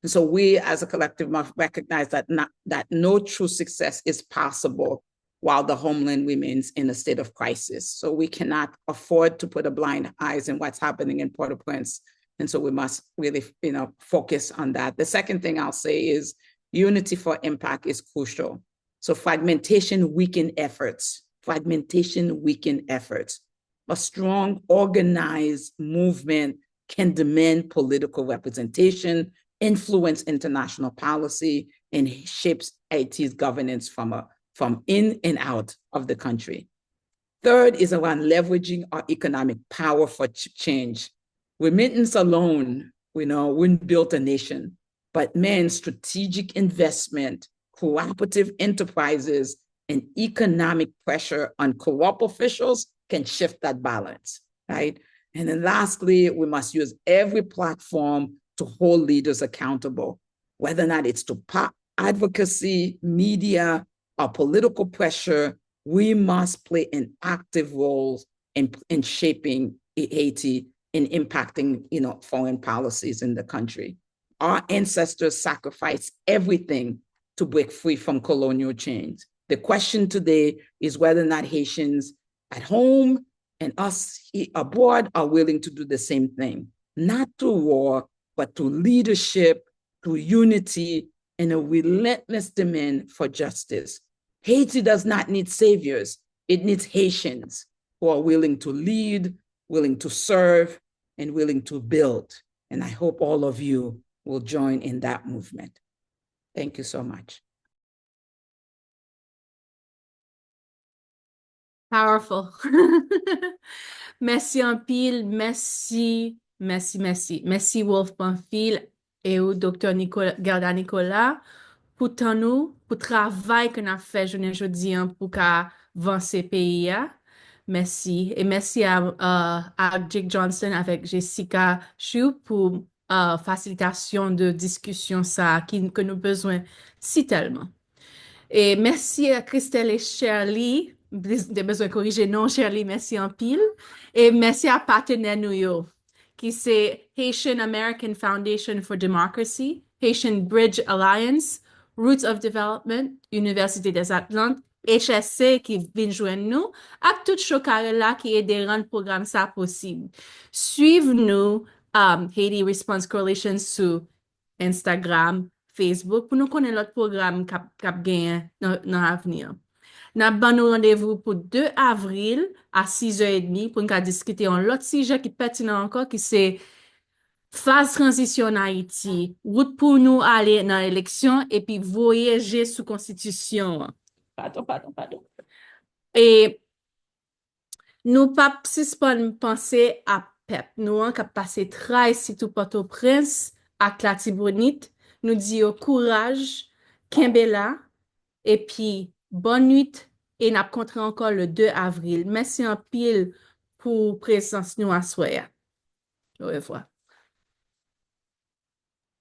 And so we as a collective must recognize that not, that no true success is possible while the homeland remains in a state of crisis. So we cannot afford to put a blind eyes in what's happening in Port-au-Prince. And so we must really, you know, focus on that. The second thing I'll say is unity for impact is crucial. So fragmentation weaken efforts. Fragmentation weaken efforts. A strong, organized movement can demand political representation, influence international policy, and shapes Haiti's governance from a, from in and out of the country. Third is around leveraging our economic power for ch-, change. Remittance alone, you know, wouldn't build a nation, but man, strategic investment, cooperative enterprises, and economic pressure on corrupt officials can shift that balance, right? And then lastly, we must use every platform to hold leaders accountable, whether or not it's to po-, advocacy, media, or political pressure. We must play an active role in, in shaping Haiti and impacting, you know, foreign policies in the country. Our ancestors sacrificed everything to break free from colonial chains. The question today is whether or not Haitians at home and us he-, abroad are willing to do the same thing, not through war, but through leadership, through unity, and a relentless demand for justice. Haiti does not need saviors. It needs Haitians who are willing to lead, willing to serve, and willing to build. And I hope all of you will join in that movement. Thank you so much. Powerful. Mèsi anpil, mèsi, mèsi, mèsi. Mèsi Wolf Pamphile e ou Doktè Nicolas, Guerda Nicolas, pou tan nou, pou travay ke n ap fè jounen jodi an pou ka vanse peyi a. Mèsi. E mèsi a, uh, a Jake Johnson avèk Jessica Chu pou uh, fasilitasyon de diskisyon sa a ki, ke nou bezwen si tèlman. E mèsi a Christelle e Shirley, m te bezwen korije non Shirley, mèsi anpil. E mèsi a patenè nou yo, ki se Haitian American Foundation for Democracy, Haitian Bridge Alliance, Roots of Development, Université des Atlantes, H S C ki vin jwenn nou, ak tout Chokarella ki ede rann pwogram sa posib. Swiv nou, um, Haiti Response Coalition sou Instagram, Facebook, pou nou konnen lòt pwogram k ap, k ap genyen nan, nan avni an. N ap ban nou randevou pou de avril a sis è edmi pou n ka diskite yon lòt sijè ki pètinan ankò, ki se faz tranzisyon an Ayiti, wout pou nou ale nan eleksyon epi voye je sou konstitisyon an. Padon, padon, padon. E nou p ap sispann panse a pèp nou an k ap pase tray, sitou Pòtoprens ak Latibonit. Nou di yo kouraj, kenbe la, epi bòn nwit, e n ap kontre ankò le de avril. Mèsi anpil pou prezans nou aswè a. Orevwa.